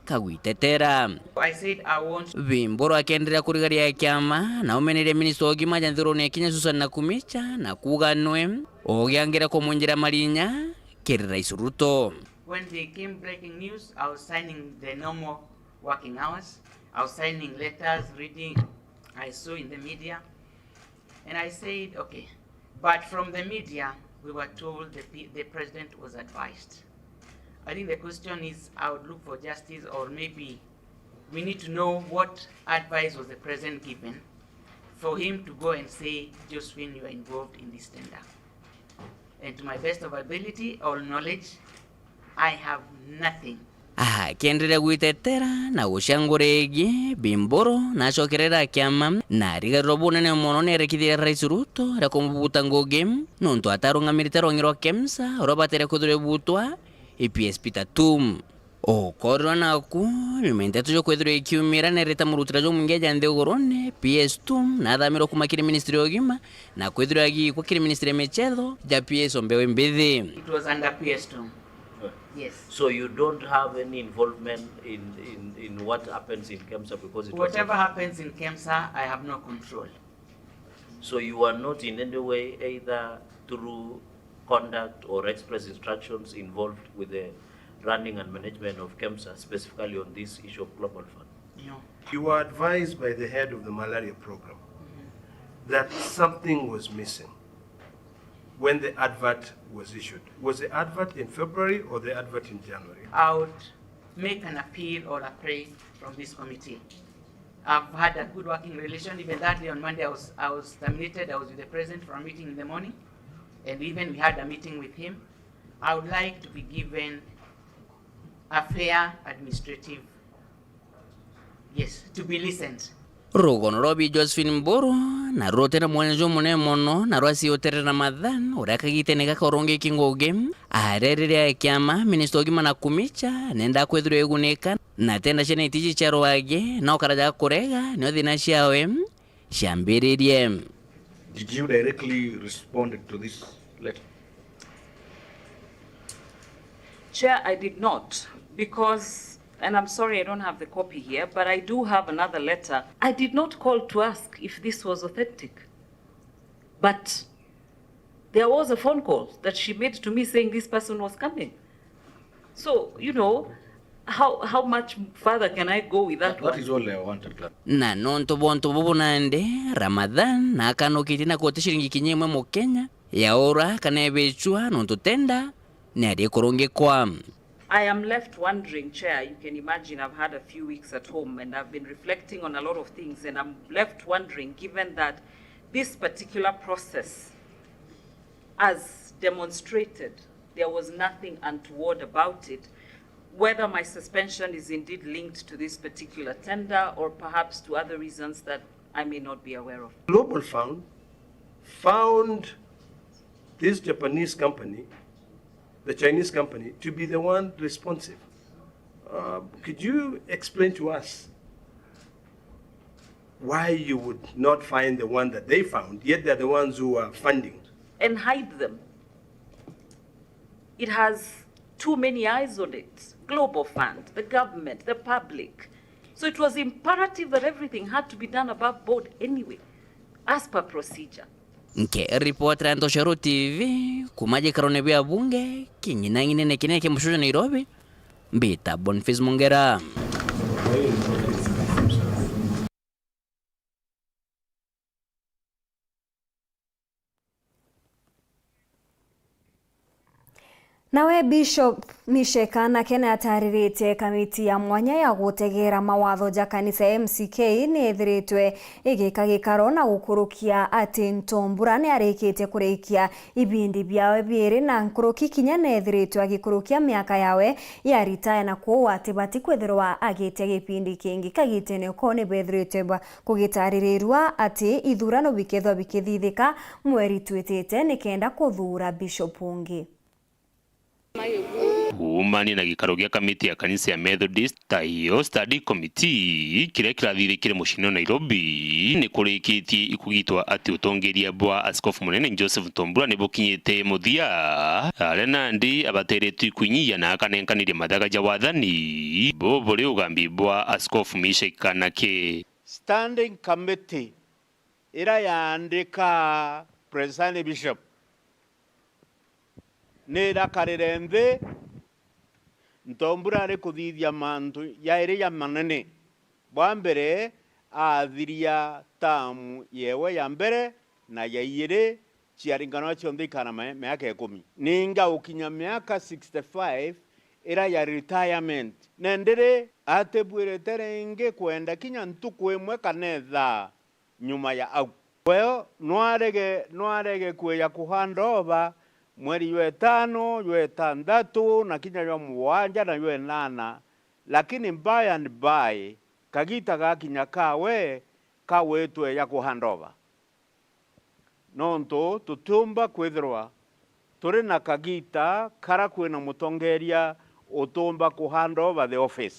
kagwitetera. I said I want. Bi Mburu akenderea kurigaria ya kiama, na umeneria minista wa ugima ja nthurune ya Kenya Susan Nakumincha, na kuuga nwe ugiangira kumunjira marinya kiri Rais Ruto. When they came breaking news, I was signing the normal working hours. I was signing letters, reading, I saw in the media. And I said, "Okay." But from the media, we were told the, pe- the president was advised. I think the question is, I would look for justice, or maybe we need to know what advice was the president given for him to go and say, "Josephine, you are involved in this tender." And to my best of ability or knowledge, I have nothing. Aha, akienderea gwitetera na gucangura igi, Bi Mburu nacokerera kiama, na arigarirwa bunene mono ni erekithia ria Rais Ruto ria kumubuta ngugi, nontu atarungamirite rwang'i rwa KEMSA, uria batere kwithirwa ibutwa i P S Peter Tum. Ukorirwa naku, nyuma ya nteto cia kwithirwa ikiumira nerita murutira jumwingi ja nthigurune, P S Tum nathamirwe kuma kiri ministry ya ugima, na kwithirwa agiikwa kiri ministry ya michetho ja P S o mbeu imbithi. It was under P S Tum. Yes. So you don't have any involvement in, in, in what happens in KEMSA because it was. Whatever happens in KEMSA, I have no control. So you are not in any way, either through conduct or express instructions, involved with the running and management of KEMSA, specifically on this issue of Global Fund? No. You were advised by the head of the malaria program that something was missing when the advert was issued. Was the advert in February or the advert in January? I would make an appeal or a prayer from this committee. I've had a good working relation. Even that day on Monday, I was, I was terminated. I was with the president for a meeting in the morning, and even we had a meeting with him. I would like to be given a fair administrative, yes, to be listened. Rugono rwa bi Josephine Mburu naruo ruti na mwanya jumunene mono, na rwaciutirira Ramadhan, uria kagitene gaka urungiki ngugi, arerire kiama, minista ugima Nakumincha nenda kwithirwa igunika, na tenda ciana itiji cia rwagi, no karaja kurega, nio thina ciawe ciambiririe. Did you directly respond to this letter? Chair, I did not, because, and I'm sorry I don't have the copy here, but I do have another letter. I did not call to ask if this was authentic, but there was a phone call that she made to me saying this person was coming. So, you know, how, how much further can I go with that one? That is all I wanted to. Na nontu bwa untu bubu nandi, Ramadhan nakanukitie na kuti ciringi kinya imwe Mukenya ya ura kana ebicua nontu tenda ni ari kurungikwa. I am left wondering, Chair, you can imagine I've had a few weeks at home and I've been reflecting on a lot of things, and I'm left wondering, given that this particular process, as demonstrated, there was nothing untoward about it, whether my suspension is indeed linked to this particular tender or perhaps to other reasons that I may not be aware of. Global Fund found this Japanese company, the Chinese company, to be the one responsive. Uh, could you explain to us why you would not find the one that they found, yet they're the ones who are funding? And hide them. It has too many eyes on it. Global Fund, the government, the public. So it was imperative that everything had to be done above board anyway, as per procedure. Nkiripotera Ntoshero T V, kuma gikarone bia bunge, king'inang'inene kinene kia mucii jwa Nairobi, mbita Boniface Mongera. Nawe Bishop Mishekanake ni atariritie kamiti ya mwanya ya gutegeera mawatho ja kanisa M C K ni ithiritwe igika gikaro na gukurukia ati Ntombura ni arikitie kurikia ibindi biawe biiri na nkuruki, kinya ni ithiritwe agikurukia miaka yawe ya ritaya, na kwou atibati kwithirwa agitia gipindi kingi. Kagitene ko ni bethiritwe ba kugitaririrua ati ithurano bikethwa bikithithika mweri twitite nikenda kuthuura bishop ungi. Kuumania na gikaro gia kamiti ya kanisa ya Methodist Taio Study Committee kiria kirathithikire muciini o Nairobi, ni kurikitie ikugitwa ati utongeria bwa Askofu Munene Joseph Ntombura ni bukinyite muthia, aria nandi abateretwe ikwinyia na akanenkaniria mathaga ja wathani buburi ugambi bwa Askofu Mishekanake. Standing Committee iria yaandika Presiding Bishop ni irakarire nthi, Ntombura ari kuthithia mantu jairi jamanene. Bwa mbere, aathiria tamu yewe ya mbere na ya iiri, ciaringanwa cionthe ikara ma-, miaka ikumi. Ninga gukinya miaka sixty-five iria ya retirement. Na ndiri atibwirite ringi kwenda kinya ntuku imwe kana ithaa nyuma ya au. Weo nwarege, nwarege kwija kuhandova mweri jwa itano, jwa itantatu, na kinya jwa mugwanja na jwa inana, lakini by and by, kagita gakinya kawe kawitwe ja kuhandova. Nontu tutiumba kwithirwa turi na kagita kara kwina mutongeria utumba kuhandova the office.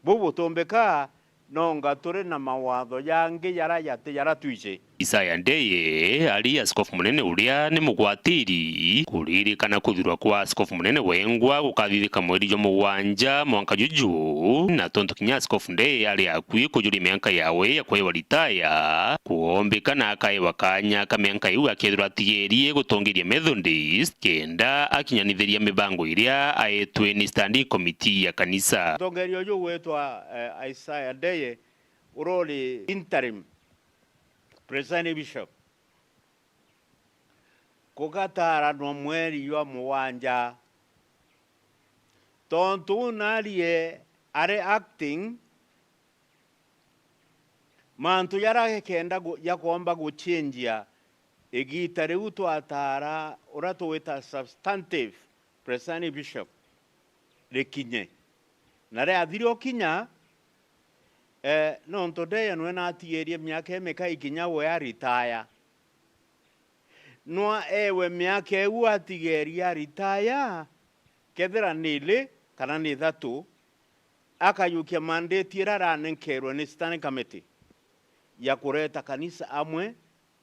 Buu butumbika, nonga turi na mawatho jangi jara jati jara twiji. Isaya Ndeye ari askofu munene uria ni mugwatiri kuririkana kuthurwa kwa askofu munene wengwa gukathithika mweri jwa mugwanja mwanka juju, na tontu kinya askofu Ndeye ari akui kujuria mianka yawe ya kwewa ritaya, kuombika na akaewa kanya ka mianka iu akethirwa atigerie gutongeria Methodist kenda akinyanithiria mibango iria aetwe ni standing committee ya kanisa. Mutongeria uju ugwitwa, eh, Isaiah Ndeye, urori interim presiding bishop, kugataranwa mweri jwa mugwanja. Tontu uu narie ari acting, mantu jaria gekenda gu-, jakomba guchenjia igita riu twatara uria tugwita substantive presiding bishop rikinye. Na riathira ukinya, eh, nontu Ndeye nwe natigerie miaka imikai kinya we aritaya. Nwa ewe miaka iu atigerie aritaya, kethira ni ili kana ni ithatu, akajukia mandate iria aranenkerwe ni Standing Committee ya kureta kanisa amwe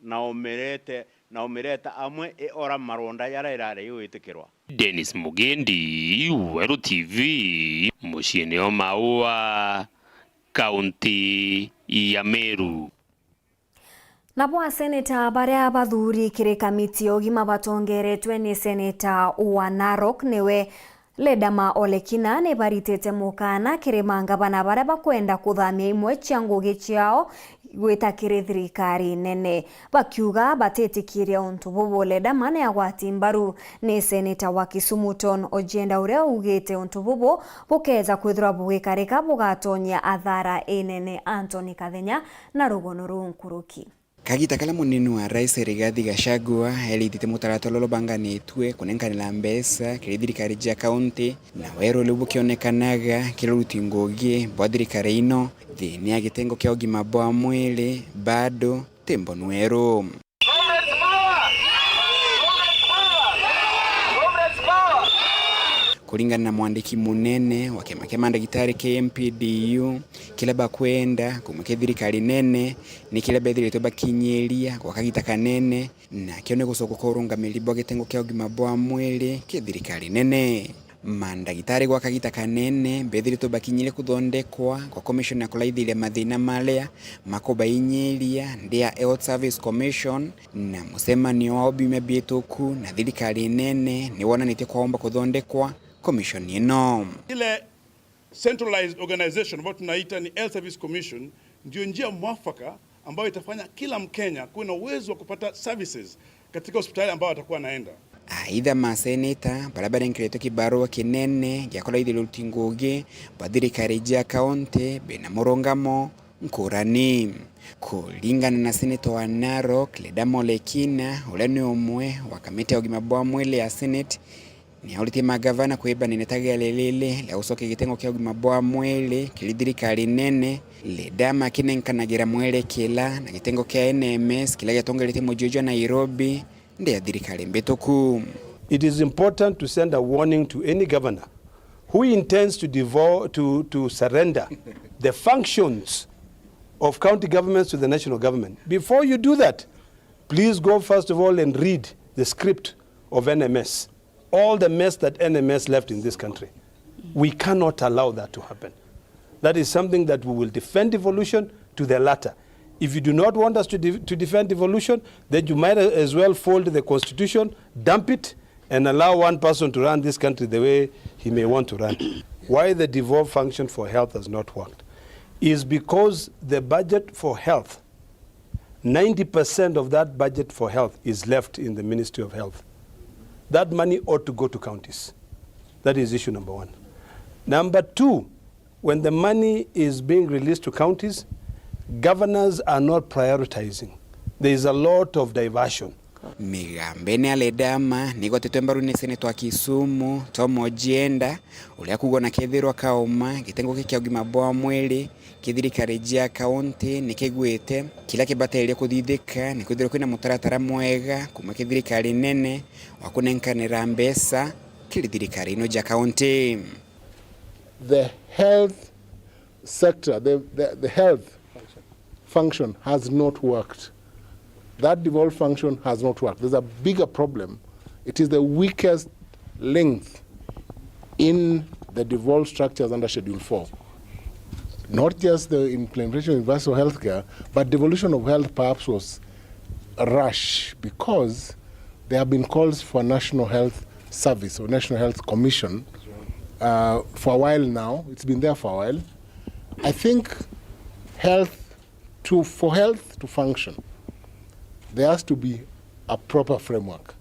na umirete, na umireta amwe iora maronda jaria irari igwitikirwa. Dennis Mugendi, Weru T V, muciini o Maua, kaunti ya Meru. Nabo aseneta baria bathuri kiri kamiti ya ugima batongeretwe ni seneta wa Narok niwe Ledama Ole Kina ni baritite mukana kiri mangavana baria bakwenda kuthamia imwe cia ngugi ciao gwita kiri thirikari nene, bakiuga batitikiria untu bubu. Ledama ni agwati mbaru ni seneta wa Kisumu Ton Ojienda uria ugite untu bubu bukeja kwithirwa bugikarika bugatonyia athara inene. Anthony Kathenya na rugono ruu nkuruki. Kagita karia munini wa rais Rigathi Gachagua eritite mutaratara uria ubanganitue kunenkanira mbeca kiri thirikari cia kaunti, na weru riu bukionekanaga kiri uruti ngugi bwa thirikari ino thiini ya gitengo kia ugima bwa mwiri, bado ti mbonu weru. Kuringana na mwandiki munene wa kiama kia mandagitari kia M P D U, kiria bakwenda kuuma kiri thirikari nene ni kiria bethiritwe bakinyiria gwa kagita kanene, nakio ni gucoka kwa urungamiri bwa gitengo kia ugima bwa mwiri kiri thirikari nene. Mandagitari gwa kagita kanene bethiritwe bakinyire kuthondekwa gwa commission ya kuraithiria mathina maria makubainyiria ndi ya Health Service Commission, na mucemanio wao biumia bituku na thirikari nene ni wonanitie kwaomba kuthondekwa commission ino. Ile centralized organization ambayo tunaita ni Health Service Commission ndio njia mwafaka ambayo itafanya kila Mkenya kuwe na uwezo wa kupata services katika hospitali ambayo atakuwa anaenda. Aitha, maseneta baria barenkeretwe kibarua kinene gia kuraithiria uruti ngugi bwa thirikari cia kaunti bena murungamo nkurani. Kuringana na seneta wa Narok, Leda Molekina, uria ni umwe wa kamiti ya ugima bwa mwili ya Senate, ni auritie magavana kwimba na inetagia ririri ria gucokia gitengo kia ugima bwa mwili kiri thirikari nene, Leda akinenkanagira mwerekera na gitengo kia N M S kiria giatongeretie muji uju wa Nairobi ndi ya thirikari mbituku. It is important to send a warning to any governor who intends to devo-, to, to surrender the functions of county governments to the national government. Before you do that, please go first of all and read the script of N M S. All the mess that N M S left in this country. We cannot allow that to happen. That is something that we will defend devolution to the latter. If you do not want us to de-, to defend devolution, then you might as well fold the constitution, dump it, and allow one person to run this country the way he may want to run. Why the devolved function for health has not worked is because the budget for health, ninety percent of that budget for health is left in the Ministry of Health. That money ought to go to counties. That is issue number one. Number two, when the money is being released to counties, governors are not prioritizing. There is a lot of diversion. Migambene ya Ledama ni igwetitwe mbaru ni seneta wa Kisumu, Tom Ojienda, uria kuuga ona kethirwa kauma gitengo kia ugima bwa mwiri ki thirikari jia kaunti ni kigwite, kiria kibatereire kuthithika ni kwithirwa kwina mutaratara mwega kuuma ki thirikari nene wa kunenkanira mbeca kiri thirikari ino jia kaunti. The health sector, the, the, the health function has not worked. That devolved function has not worked. There's a bigger problem. It is the weakest link in the devolved structures under Schedule four. Not just the implementation of universal healthcare, but devolution of health perhaps was rush because there have been calls for a National Health Service or National Health Commission, uh, for a while now. It's been there for a while. I think health to, for health to function, there has to be a proper framework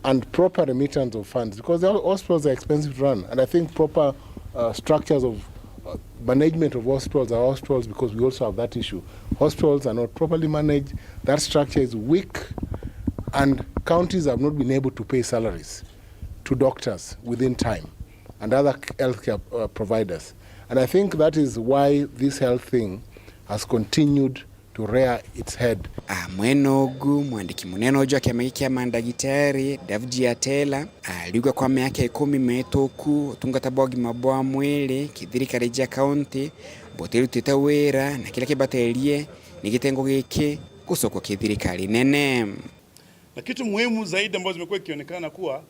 and proper remittance of funds, because the hospitals are expensive to run, and I think proper, uh, structures of, uh, management of hospitals are hospitals, because we also have that issue. Hospitals are not properly managed. That structure is weak, and counties have not been able to pay salaries to doctors within time and other healthcare, uh, providers. And I think that is why this health thing has continued to rear its head. Amwe nogu, mwandiki munene uju wa kiama giki kia mandagitari, Davji Atela, ariuga kwa miaka ikumi mihituku, utungata bwa ugima bwa mwiri ki thirikari jia kaunti butirutite wira, na kiria kibaterie ni gitengo giki gucokwa ki thirikari nene. Na kitu muhimu zaidi ambayo zimekuwa ikionekana kuwa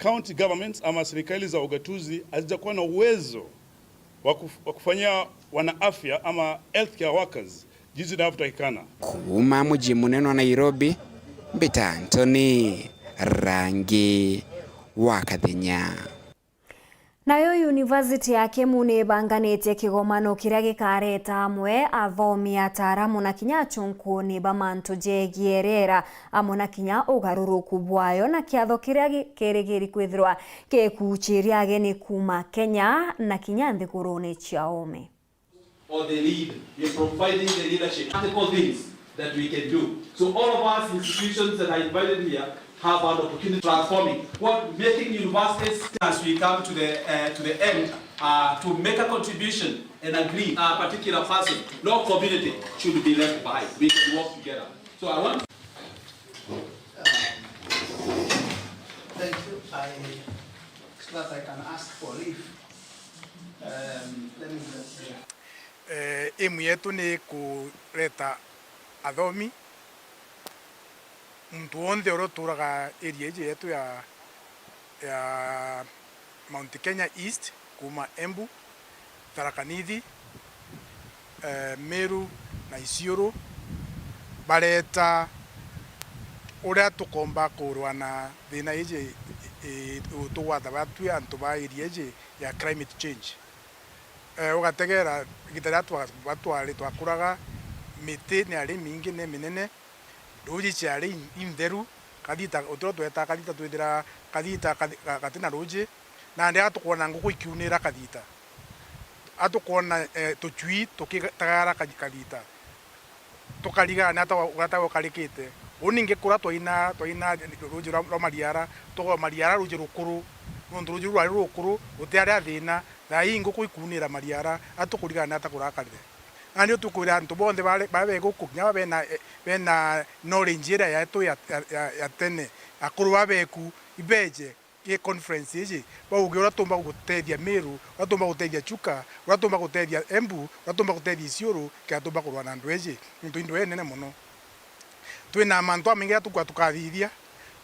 county governments ama serikali za ugatuzi hazijakuwa na uwezo wa kuf-, wa kufanyia wanaafya ama healthcare workers jinsi inavyotakikana. Kuuma muji munene wa Nairobi, mbita Anthony Rangi wa Kathenya. Nayo University ya Kemu ni ibanganitie kigomano kiria gikareta amwe athomi, ataaramu na kinya achunkuuni ba mantu jegie riera, amwe na kinya ugaruruku bwayo, na kiatho kiria gi-, kirigiri kwithirwa gikuuchiria ageni kuuma Kenya na kinya nthiguruuni cia oome. Or the lead, you're providing the leadership, practical things that we can do. So all of us institutions that are invited here have an opportunity transforming what making universities as we come to the, uh, to the end, uh, to make a contribution and agree a particular person, no community should be left behind. We can work together. So I want Thank you. I, so that I can ask for leave. Um, let me just, yeah. Eh, aim yetu ni kureta athomi, muntu wonthe uria uturaga area iji yetu ya, ya Mount Kenya East, kuuma Embu, Tharaka Nithi, eh, Meru na Isiolo, bareta uria tukomba kurwa na thina iji, i-, i-, tugwata batwi antu ba area iji ya climate change. Eh, ugategera igita riria twa-, batwari twakuraga, miti ni yari mingi ni minene, ruuji ciari in-, intheru, kathita, utiro twetaa kathita twithira kathita kathi-, ga-, gatina ruuji, nandi atukwona nguku ikiunira kathita, atukwona, eh, tucui tukitagara kathi-, kathita, tukarigana ata wa-, ata gukarikite. Uu ningi kuria twaina, twaina ruuji rwa, rwa Mariara, tugwa Mariara ruuji rukuru, nontu ruuji ruu rwari rukuru, gutiari a thina, thaa ii nguku ikunira Mariara, atukurigana ata kurakarire. Nandi utukwira antu bonthe bare-, baria be guku, kinya baria bena, eh, bena knowledge iria yetu ya, ya, ya, ya tene, akuru babeku, ibeje, i conference iji, bauge uria tumba gutethia Meru, uria tumba gutethia Chuka, uria tumba gutethia Embu, uria tumba gutethia Isiolo, kenda tumba kurwa na ndwaa iji, nontu i ndwaa inene mono. Twina mantu jamaingi jaria tukwa tukathithia,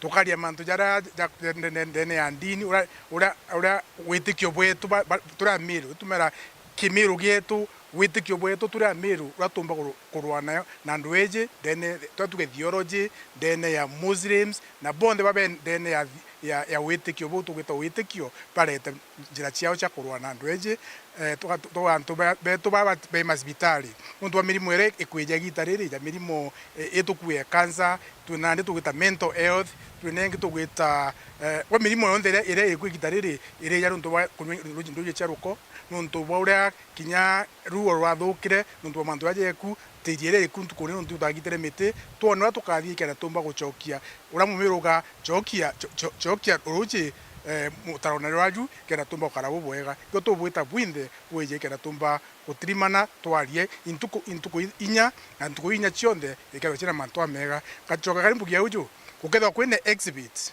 tukaria mantu jaria ja, ja, nde-, nde-, ndene ya ndini, uria, uria, uria witikio bwetu ba, ba, turi Amiru, tumera kimiru gietu, witikio bwetu turi Amiru, uria tumba kuru-, kurwa nayo, na ndwaa iji, ndene, twa tuge theology, ndene ya Muslims, na bonthe babe ndene ya, ya, ya witikio buu tugwita witikio, barete njira ciao cia kurwa na ndwaa iji, eh, tuga-, tuga antu ba-, betu baba be macibitari. Nontu bwa mirimo iria ikwija igita riri, ja mirimo, eh, itukue cancer, twina indi tugwita mental health, twina ingi tugwita, eh, gwa mirimo yonthe iria, iria iriku igita riri, irija nontu bwa kunywa nduji, nduji cia ruko, nontu bwa uria kinya ruo rwathukire, nontu bwa mantu jaja jeku, tiri iria iriku ntukuni nontu tutagitire miti, twone uria tukathii kenda tumba gucokia uria mumiru uga, cokia, co-, co-, cokia ruuji, eh, mutarone rwaju, kenda tumba gukara bubwega. Ikio tubwita bwinthe bwiji kenda tumba gutirimana twarie intuku, intuku i-, inya, na ntuku inya cionthe ikethirwa ciina mantu amega. Ngacoka kari mbugia uju, gukethirwa kwina exhibit.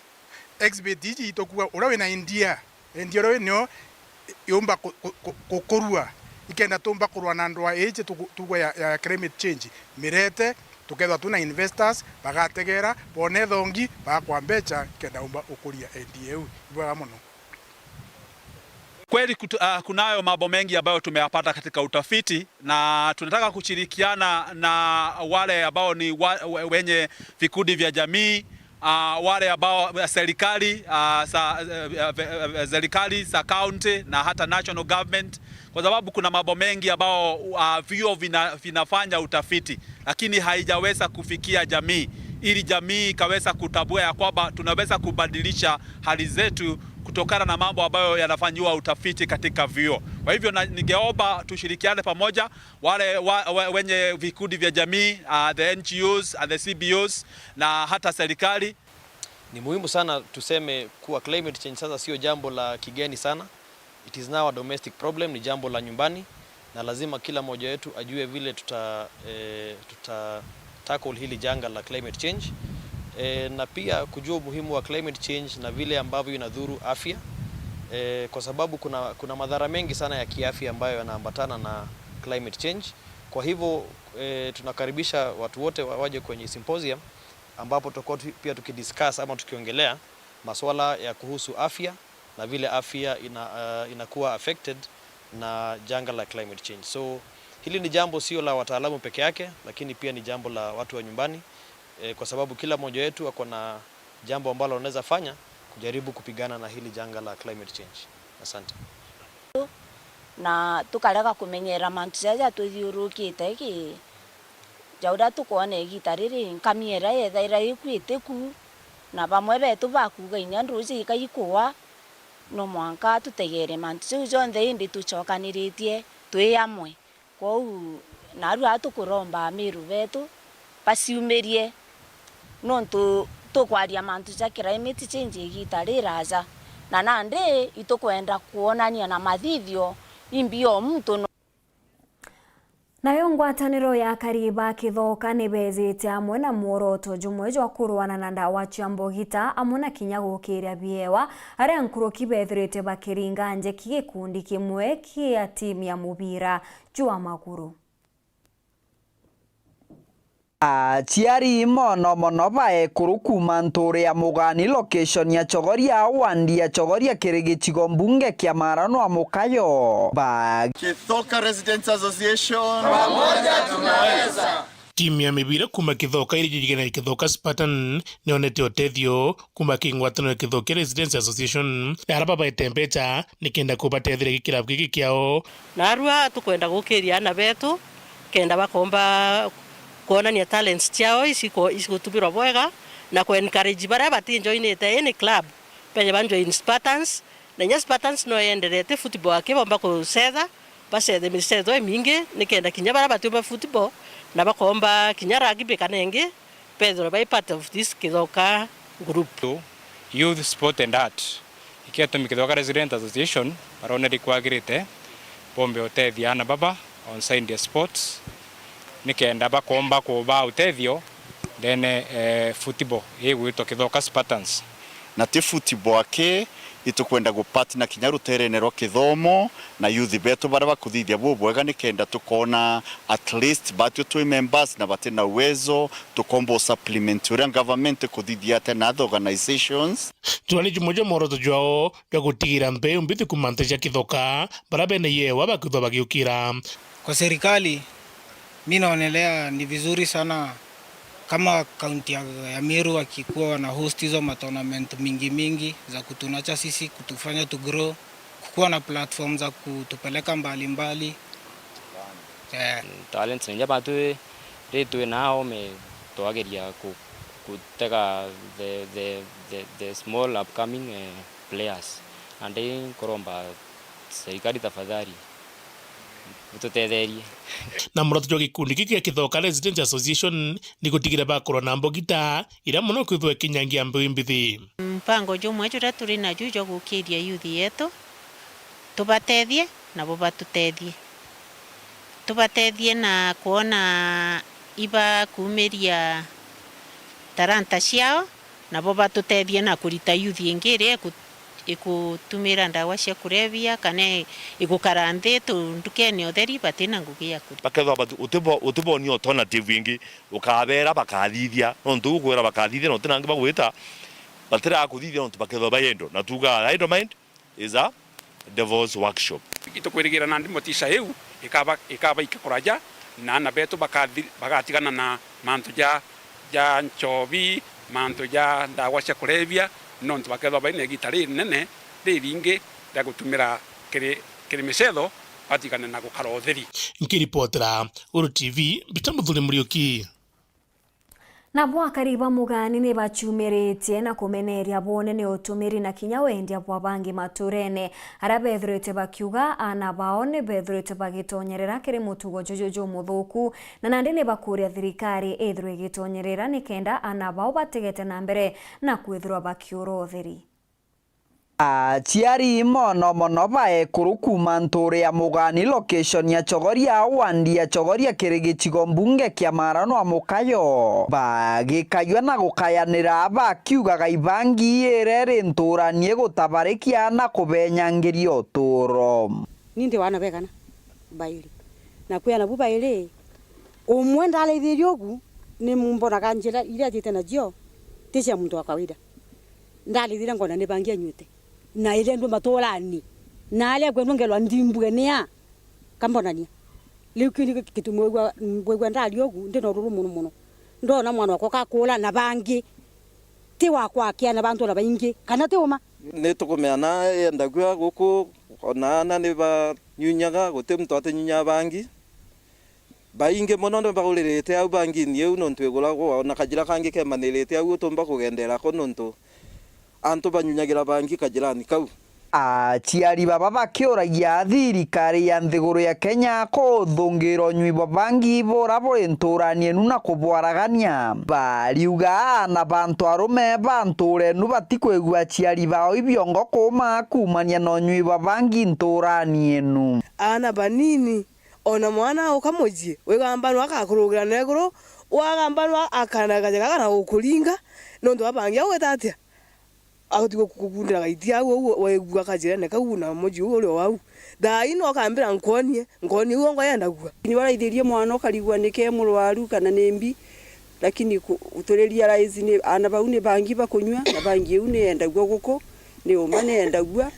Exhibit iji itukuga uria wina idea, idea uria winio yumba ku-, ku-, ku-, gukurua, ikenda tumba kurwa na ndwaa iji tuku-, tugo ya, ya climate change, mirete, tukethirwa twina investors, bagategera, bone thongi, bagakwa mbecha, ikenda umba gukuria idea iu. Ibwega mono. Kweli kutu-, ah, kunayo mambo mengi ambayo tumeyapata katika utafiti, na tunataka kushirikiana na wale ambao ni wa-, we-, wenye vikundi vya jamii, ah, wale ambao, serikali, ah, za, eh, eh, eh, serikali za county na hata national government, kwa sababu kuna mambo mengi ambao, ah, vyuo vina-, vinafanya utafiti, lakini haijaweza kufikia jamii, ili jamii ikaweza kutambua ya kwamba tunaweza kubadilisha hali zetu kutokana na mambo ambayo yanafanyiwa utafiti katika vyuo. Kwa hivyo na, ningeomba tushirikiane pamoja, wale wa, wa, wenye vikundi vya jamii, uh, the N G Os and the C B Os na hata serikali. Ni muhimu sana tuseme kuwa climate change sasa sio jambo la kigeni sana. It is now a domestic problem, ni jambo la nyumbani, na lazima kila mmoja wetu ajue vile tuta, eh, tuta tackle hili janga la climate change. Eh, na pia kujua umuhimu wa climate change na vile ambavyo inadhuru afya. Eh, kwa sababu kuna, kuna madhara mengi sana ya kiafya ambayo yanaambatana na climate change. Kwa hivyo, eh, tunakaribisha watu wote wa-, waje kwenye symposium ambapo tutakuwa tu-, pia tukidiscuss ama tukiongelea masuala ya kuhusu afya na vile afya ina-, eh, inakuwa affected na janga la climate change. So, hili ni jambo sio la wataalamu peke yake, lakini pia ni jambo la watu wa nyumbani, eh, kwa sababu kila mmoja wetu ako na jambo ambalo anaweza fanya kujaribu kupigana na hili janga la climate change. Asante. Na tukarega kumenyera mantu jaja jatwithiurukite ki, ja uria tukwona igita riri, nkami iria yethaira iku itiku, na bamwe betu bakuuga inya nduuji ikai ikugwa, no mwanka tutegere mantu jau jonthe indi tucokaniritie twi amwe. Kwou, narua tukuromba Amiru betu baciumirie, nontu tukwaria mantu ja climate change igita riraja, na nandi itukwenda kwonania na mathithio imbi o muntu no. Nayo ngwataniro ya akari ba Kithoka ni beejite amwe na mworoto jumwe jwa kurwana na ndawa cia mbogita, amwe na kinya gukiria biewa, aria nkuruki beethirite bakiringa njeki gikundi kimwe kia timu ya mubira jwa maguru. Aciari mono mono ba ekuru kuuma ntuuri ya Mugani, location ya Chogoria, wandi ya Chogoria, kiri gicigo mbunge kia Marano a Mukayo, ba Kithoka Residents Association. Pamoja tunaweza. Timu ya mibira kuuma Kithoka iria ijulikanaga Kithoka Spartan niyonete utethio kuuma ki ngwataniro ya Kithoka Residents Association, na aria babaete mbeca nikenda kubatetheria gi kirabu giki kiao. Narua tukwenda gukiria aana betu kenda bakomba kwonania talents ciao iciko-, icigutumirwa bwega, na ku encourage baria batijoinite any club beje ba join Spartans, na inya Spartans no yenderete football aki bomba gucetha, bacethe micetho imingi nikenda kinya baria batiumba football na bakomba kinya rugby kana ingi, bethirwe bai part of this Kithoka group. Youth, Sport and Art. Ikio gitumi Kithoka Resident Association barona rikwagirite bombe utethia aana baba on side ya sports, nikenda bakomba kuba utethio ndene, eh, football igwitwa Kithoka Spartans. Na ti football aki, itukwenda gupartner kinya ruterene rwa kithomo na youth betu baria bakuthithia bubwega, nikenda tukona at least batwi twi members na bati na uwezo, tukomba u supplement uria government ikuthithia atia na other organizations. Juu ni jumwe jwa mworoto jwao jwa gutigira mbeu mbithi kuuma nthi cia Kithoka, baria bene yewa bakithwa bagiukira. Kwa serikali, mi naonelea ni vizuri sana kama kaunti ya, ya Meru wakikuwa wana host hizo matournament mingi mingi za kutunacha sisi, kutufanya tu grow, kukuwa na platform za kutupeleka mbali mbali. Eh. Talents na inya batwi ri twi nao me twageria ku-, kutega the, the, the, the small upcoming, eh, players. Na ndi nkuromba serikali tafadhali ututetherie. Na muroto jwa gikundi giki gia Kithoka Residents Association ni gutigira bakorwa na mbogita iria mono kwithwa ikinyangia mbeu imbithi. Mpango jumwe juria turi naju jwa gukiria youth yetu, tubatethie nabo batutethie. Tubatethie na kwona ibakuumiria taranta ciao, nabo batutethie na kurita youth ingi iria iku-, igutumira ndawa cia kulevya kana igukara nthi tu ndukene utheri batina ngugi ya kuria. Bakethwa batu-, utibo-, utibonia alternative ingi, ukabera bakathithia, nontu ukwira bakathithia, na utina angi bagwita, batiraga kuthithia nontu bakethwa bai idle. Na tuuga idle mind is a devil's workshop. Itukwirigira nandi motisha iu ikaba-, ikabaika kuraja, na aana betu bakathi-, bagatigana na mantu ja, ja nchobi, mantu ja ndawa cia kulevya, nontu bakethwa baina igita ririnene, riringi ria gutumira kiri, kiri micetho, batigane na gukara utheri. Nkiripotera Uru T V, Peter Muthuri Muriuki. Nabo akari ba Mugani ni bachumiritie na kumeneria bone ni utumiri na kinya wendia bwa bangi maturene, aria bethirite bakiuga aana bao ni bethirite bagitonyerera kiri mutugo juju jumuthuku, na nandi ni bakuria thirikari ithirwe igitonyerera nikenda aana bao batigete na mbere na kwithirwa bakiura utheri. Aciari mono mono ba ekuru kuuma ntuuri ya Mugani, location ya Chogoria, wandi ya Chogoria, kiri gicigo mbunge kia Marano a Mukayo, bagikayua na gukayanira, bakiugaga ibangi iria iri ntuurani igutabarekia na kubenyangiria utuuro. Ni ndi wana begana? Bairi. Na kwi ana bu bairi, umwe ndaraithirie ugu, ni mbonaga njira iria ajite nacio ti cia muntu wa kawaida. Ndaraithirie ngona ni bangi anyuite. Na irendua maturani. Na aria kwendwa ngelwa ndimbuge ni a. Kambonania. Riu kiu ni gitumi wigua, ngwigua ndari ugu, ndi na ururu mono mono. Ndona mwana wakwa gakura na bangi. Ti wakwa akia na bantu ona baingi, kana ti uma? Ni tukumeana yendagua guku, ona aana ni banyunyaga, guti muntu atinyunyaga bangi. Baingi mono ni baguririte au bangini iu, nontu iguragwa, ona kajira kangi kemanirite au utumba kugendera ko, nontu antu banyunyagira bangi kajirani kau. Aciari baba bakiuragia thirikari ya nthiguru ya Kenya kuthungira unyui bwa bangi bura buri ntuurani enu na kubwaragania. Bariuga aana ba antu arume ba ntuura enu batikwigua aciari bao ibiongo kuuma kuumania na unyui bwa bangi ntuurani enu. Aana banini, ona mwana auka mucii, wigambanwa agakurugira na iguru, wagambanwa akana gaja gaga na gukuringa, nontu wa bangi au gwita atia? Agoti gu-, gukundira gaiti au, au waigua kajirene kau na muji uu uri o au. Thaa ii no kambira nkwonie, nkwonie uu ongo yenda kua. Ni waraithirie mwana ukarigua niki e murwaru kana ni mbi, Lakini ku-, turi realize ni aana bau ni bangi bakunyua, na bangi iu ni yendagua guku, ni uma ni yendagua.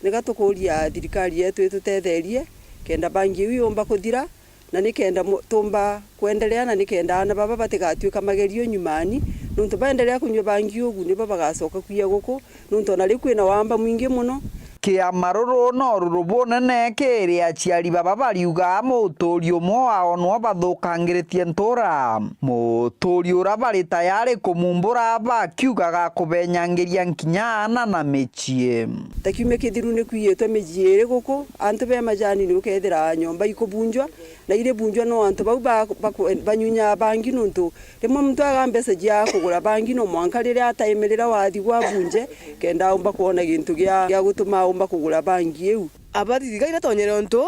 Niga tukuria thirikari yetu itutetherie, kenda bangi iu yumba kuthira, na nikenda mu-, tumba kwendelea, na nikenda aana baba batigatuika magerio nyumani, nontu baendelea kunyua bangi ugu, nibo bagacoka kwia guku, nontu ona riu kwina wamba mwingi mono. Kiama ruru no ruru bunene kiri aciari baba bariuga muturi umwe wao nwo bathukangiritie ntura. Muturi ura bari tayari kumumbura bakiugaga kubenyangiria nkinya aana na micii. Ta kiumia kithiru ni kwiyitwe micii iri guku, antu be majani ni ukethira nyomba ikubunjwa, na iri bunjwa no antu bau ba-, baku-, banyunyaa bangi, nontu rimwe muntu aga mbeca cia kugura bangi, no mwanka riria ataimirira wathi gwa bunje, kenda aumba kwona gintu gia, gia gutuma aumba kugura bangi iu. Aba thiriga iratonyere untu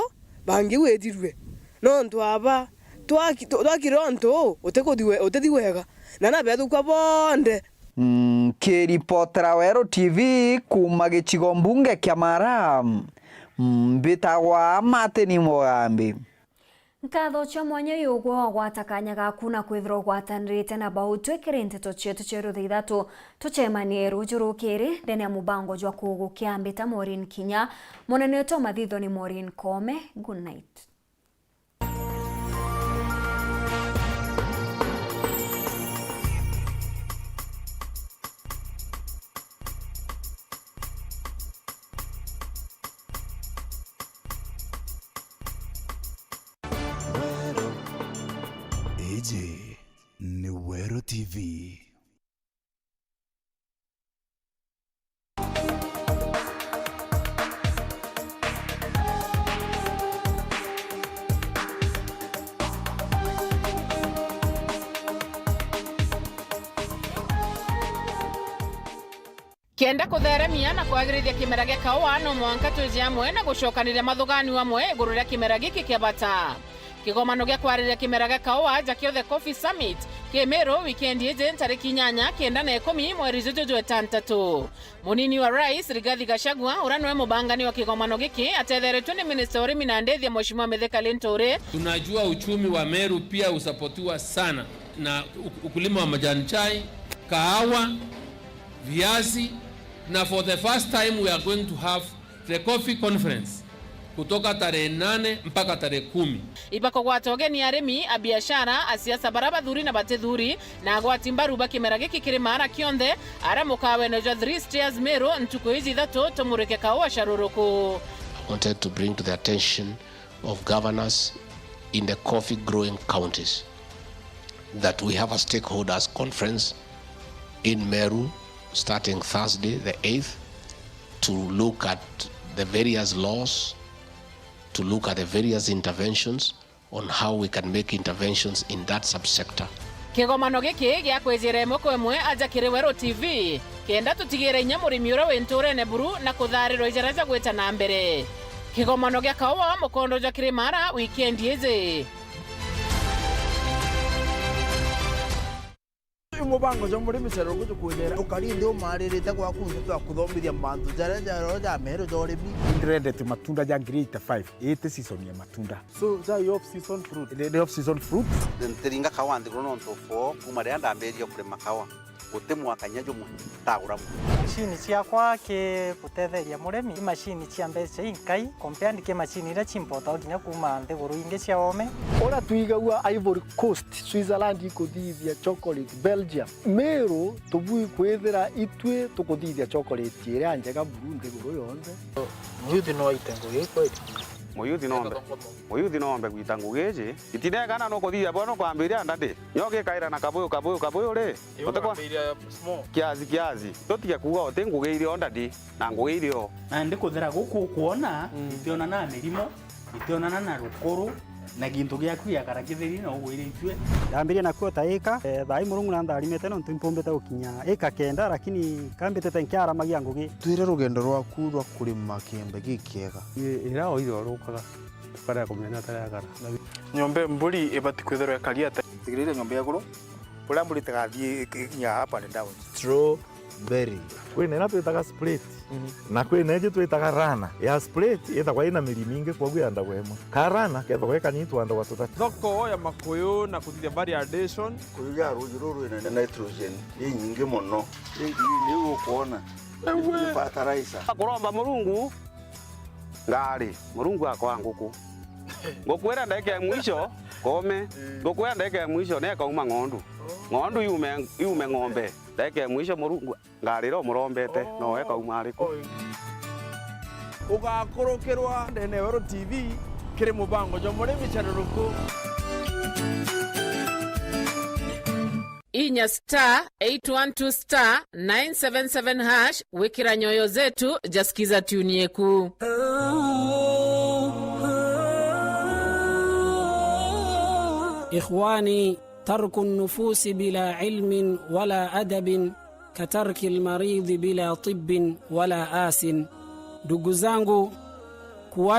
bangi iu ithirue, nontu aba twaki-, tw-, twakire untu utikuthi we-, utithi wega, na nabethukua bonthe. Nkiripotera Weru T V kuuma gicigo mbunge kia Mara, mbitagwa Martin Mugambi. Nkatho cia mwanya yugwa wagwata kanya gaku na kwithirwa ugwatanirite na bau twikire nteto cietu cia rutha ithatu. Tucemanie ruju rukiri ndene ya mubango jwa kugukia mbita Maureen Kinya. Munene wetu wa mathitho ni Maureen Koome. Good night. Weru. Iji ni Weru T V. Kenda kutheremia na kwagirithia kimera gia kaua, no mwanka twiji amwe na gucokaniria mathuganu amwe iguru ria kimera giki kia bata. Kigomano gia kwariria kimera gia kaua ja Kiothe Coffee Summit ki Meru wikendi iji ntariki inyanya, kenda na ikumi mweri juju jwa itantatu. Munini wa Rais Rigathi Gachagua, uria niwe mubangani wa kigomano giki, atetheretwe ni Minister wa Urimi na Ndithia, Mheshimiwa Mithika Linturi. Tunajua uchumi wa Meru pia usapotiwa sana na uk-, ukulima wa majani chai, kahawa, viazi, na for the first time we are going to have the coffee conference kutoka tarehe nane mpaka tarehe kumi. Ibakugwata ugeni arimi, abiashara, asiasa bara bathuri na batithuri, na agwati mbaru ba kimera giki kiri maara kionthe, ara mukawene jwa Three Stairs Meru ntuku iji ithatu tumurike kaua caruruku. I wanted to bring to the attention of governors in the coffee growing counties that we have a stakeholders conference in Meru starting Thursday the eighth to look at the various laws, to look at the various interventions on how we can make interventions in that subsector. Kigomano giki gia kwijira imwe kwa imwe aja kiri Weru T V, kenda tutigire inya murimi uria wi nturene buru na kutharirwa ijara ja gwita na mbere. Kigomano gia kaua mukondo jwa Kirimara wikendi iji. Uyu mubango jwa murimi caruruku jukwithira ukari nthi umaririte gwaku nthi twa kuthomithia mantu jaria ja roho ja meru ja urimi. Ndrendete matunda ja grade five, iti season ya matunda. So, ja i off season fruit. Ni, ni off season fruit. Ntiringa kawa nthiguru nontu for kuma riria ndambirie kurima kawa, guti mwaka kinya jumwe ntagura mu. Macini ciakwa ki gutetheria murimi, i macini cia mbeca inkai, compared ki macini iria ciimpotagwa kinya kuma nthiguru ingi cia oome. Uria twigagua Ivory Coast, Switzerland ikuthithia chocolate, Belgium, Meru tubui kwithira itwi tukuthithia chocolate iria njega buru nthiguru yonthe. Muyuthi no aite ngugi kweli? Muyuthi no ombe, muyuthi no ombe gwita ngugi iji. Itinegana nukuthithia bwa nukwambiria ndadi. Nyo gikaira na kabuyu, kabuyu, kabuyu ri? Utikwa? Kiasi, kiasi. Tutige kuuga uti ngugi iria o ndadi na ngugi iria o. Na ndikuthira guku ukwona, mm, itionana na mirimo, itionana na rukuru, na gintu giaku giakara kitheri na ugwiritue. Ndambirie na kuota ika, eh, thaa ii Murungu na ntharimite nontu impumbite gukinya ika kenda, lakini kambitite nkiaramagia ngugi. Twire rugendo rwaku rwa kurima kiembe gikiega. Ii, ira oire orukaga, tukarega kumenya na taregana. Nyomba mburi ibati kwithirwa ikari ata? Tigirire nyomba ya iguru, kuria mburi itagathii ikinya up and down. Straw Very. Kwina ina twitaga split. Mhm. Na kwina iji twitaga rana. Ya split ithagwa ina miri mingi, kwoguo yandagwa imwe. Ka rana kethagwa ikanyitwa andagwa tutatu. Thoko ya makuyu na kuthithia variation. Kuyu ya ruuji ruru rwina nitrogen inyingi mono. Ringi ni ukwona. Ewe. Ni fertilizer. Kuromba Murungu ngari, Murungu akoa nguku. Nguku iria ndagika ya mwisho, kome. Nguku iria ndagika ya mwisho, nekauma ng'ondu. Ng'ondu yume, yume ng'ombe. Ndagika ya mwisho, Murungu, ngari iria umurombete, no ekauma ariku? Ugakurukirwa ndene ya Weru T V kiri mubango jwa murimi caruruku. Inya star eight one two star nine seven seven hash, wikira nyoyo zetu jaskiza tune yeku. Ikhwani, tarku nufusi bila ilmin wala adabin katarki lmaridhi bila tibbin wala asin. Ndugu zangu, kuwa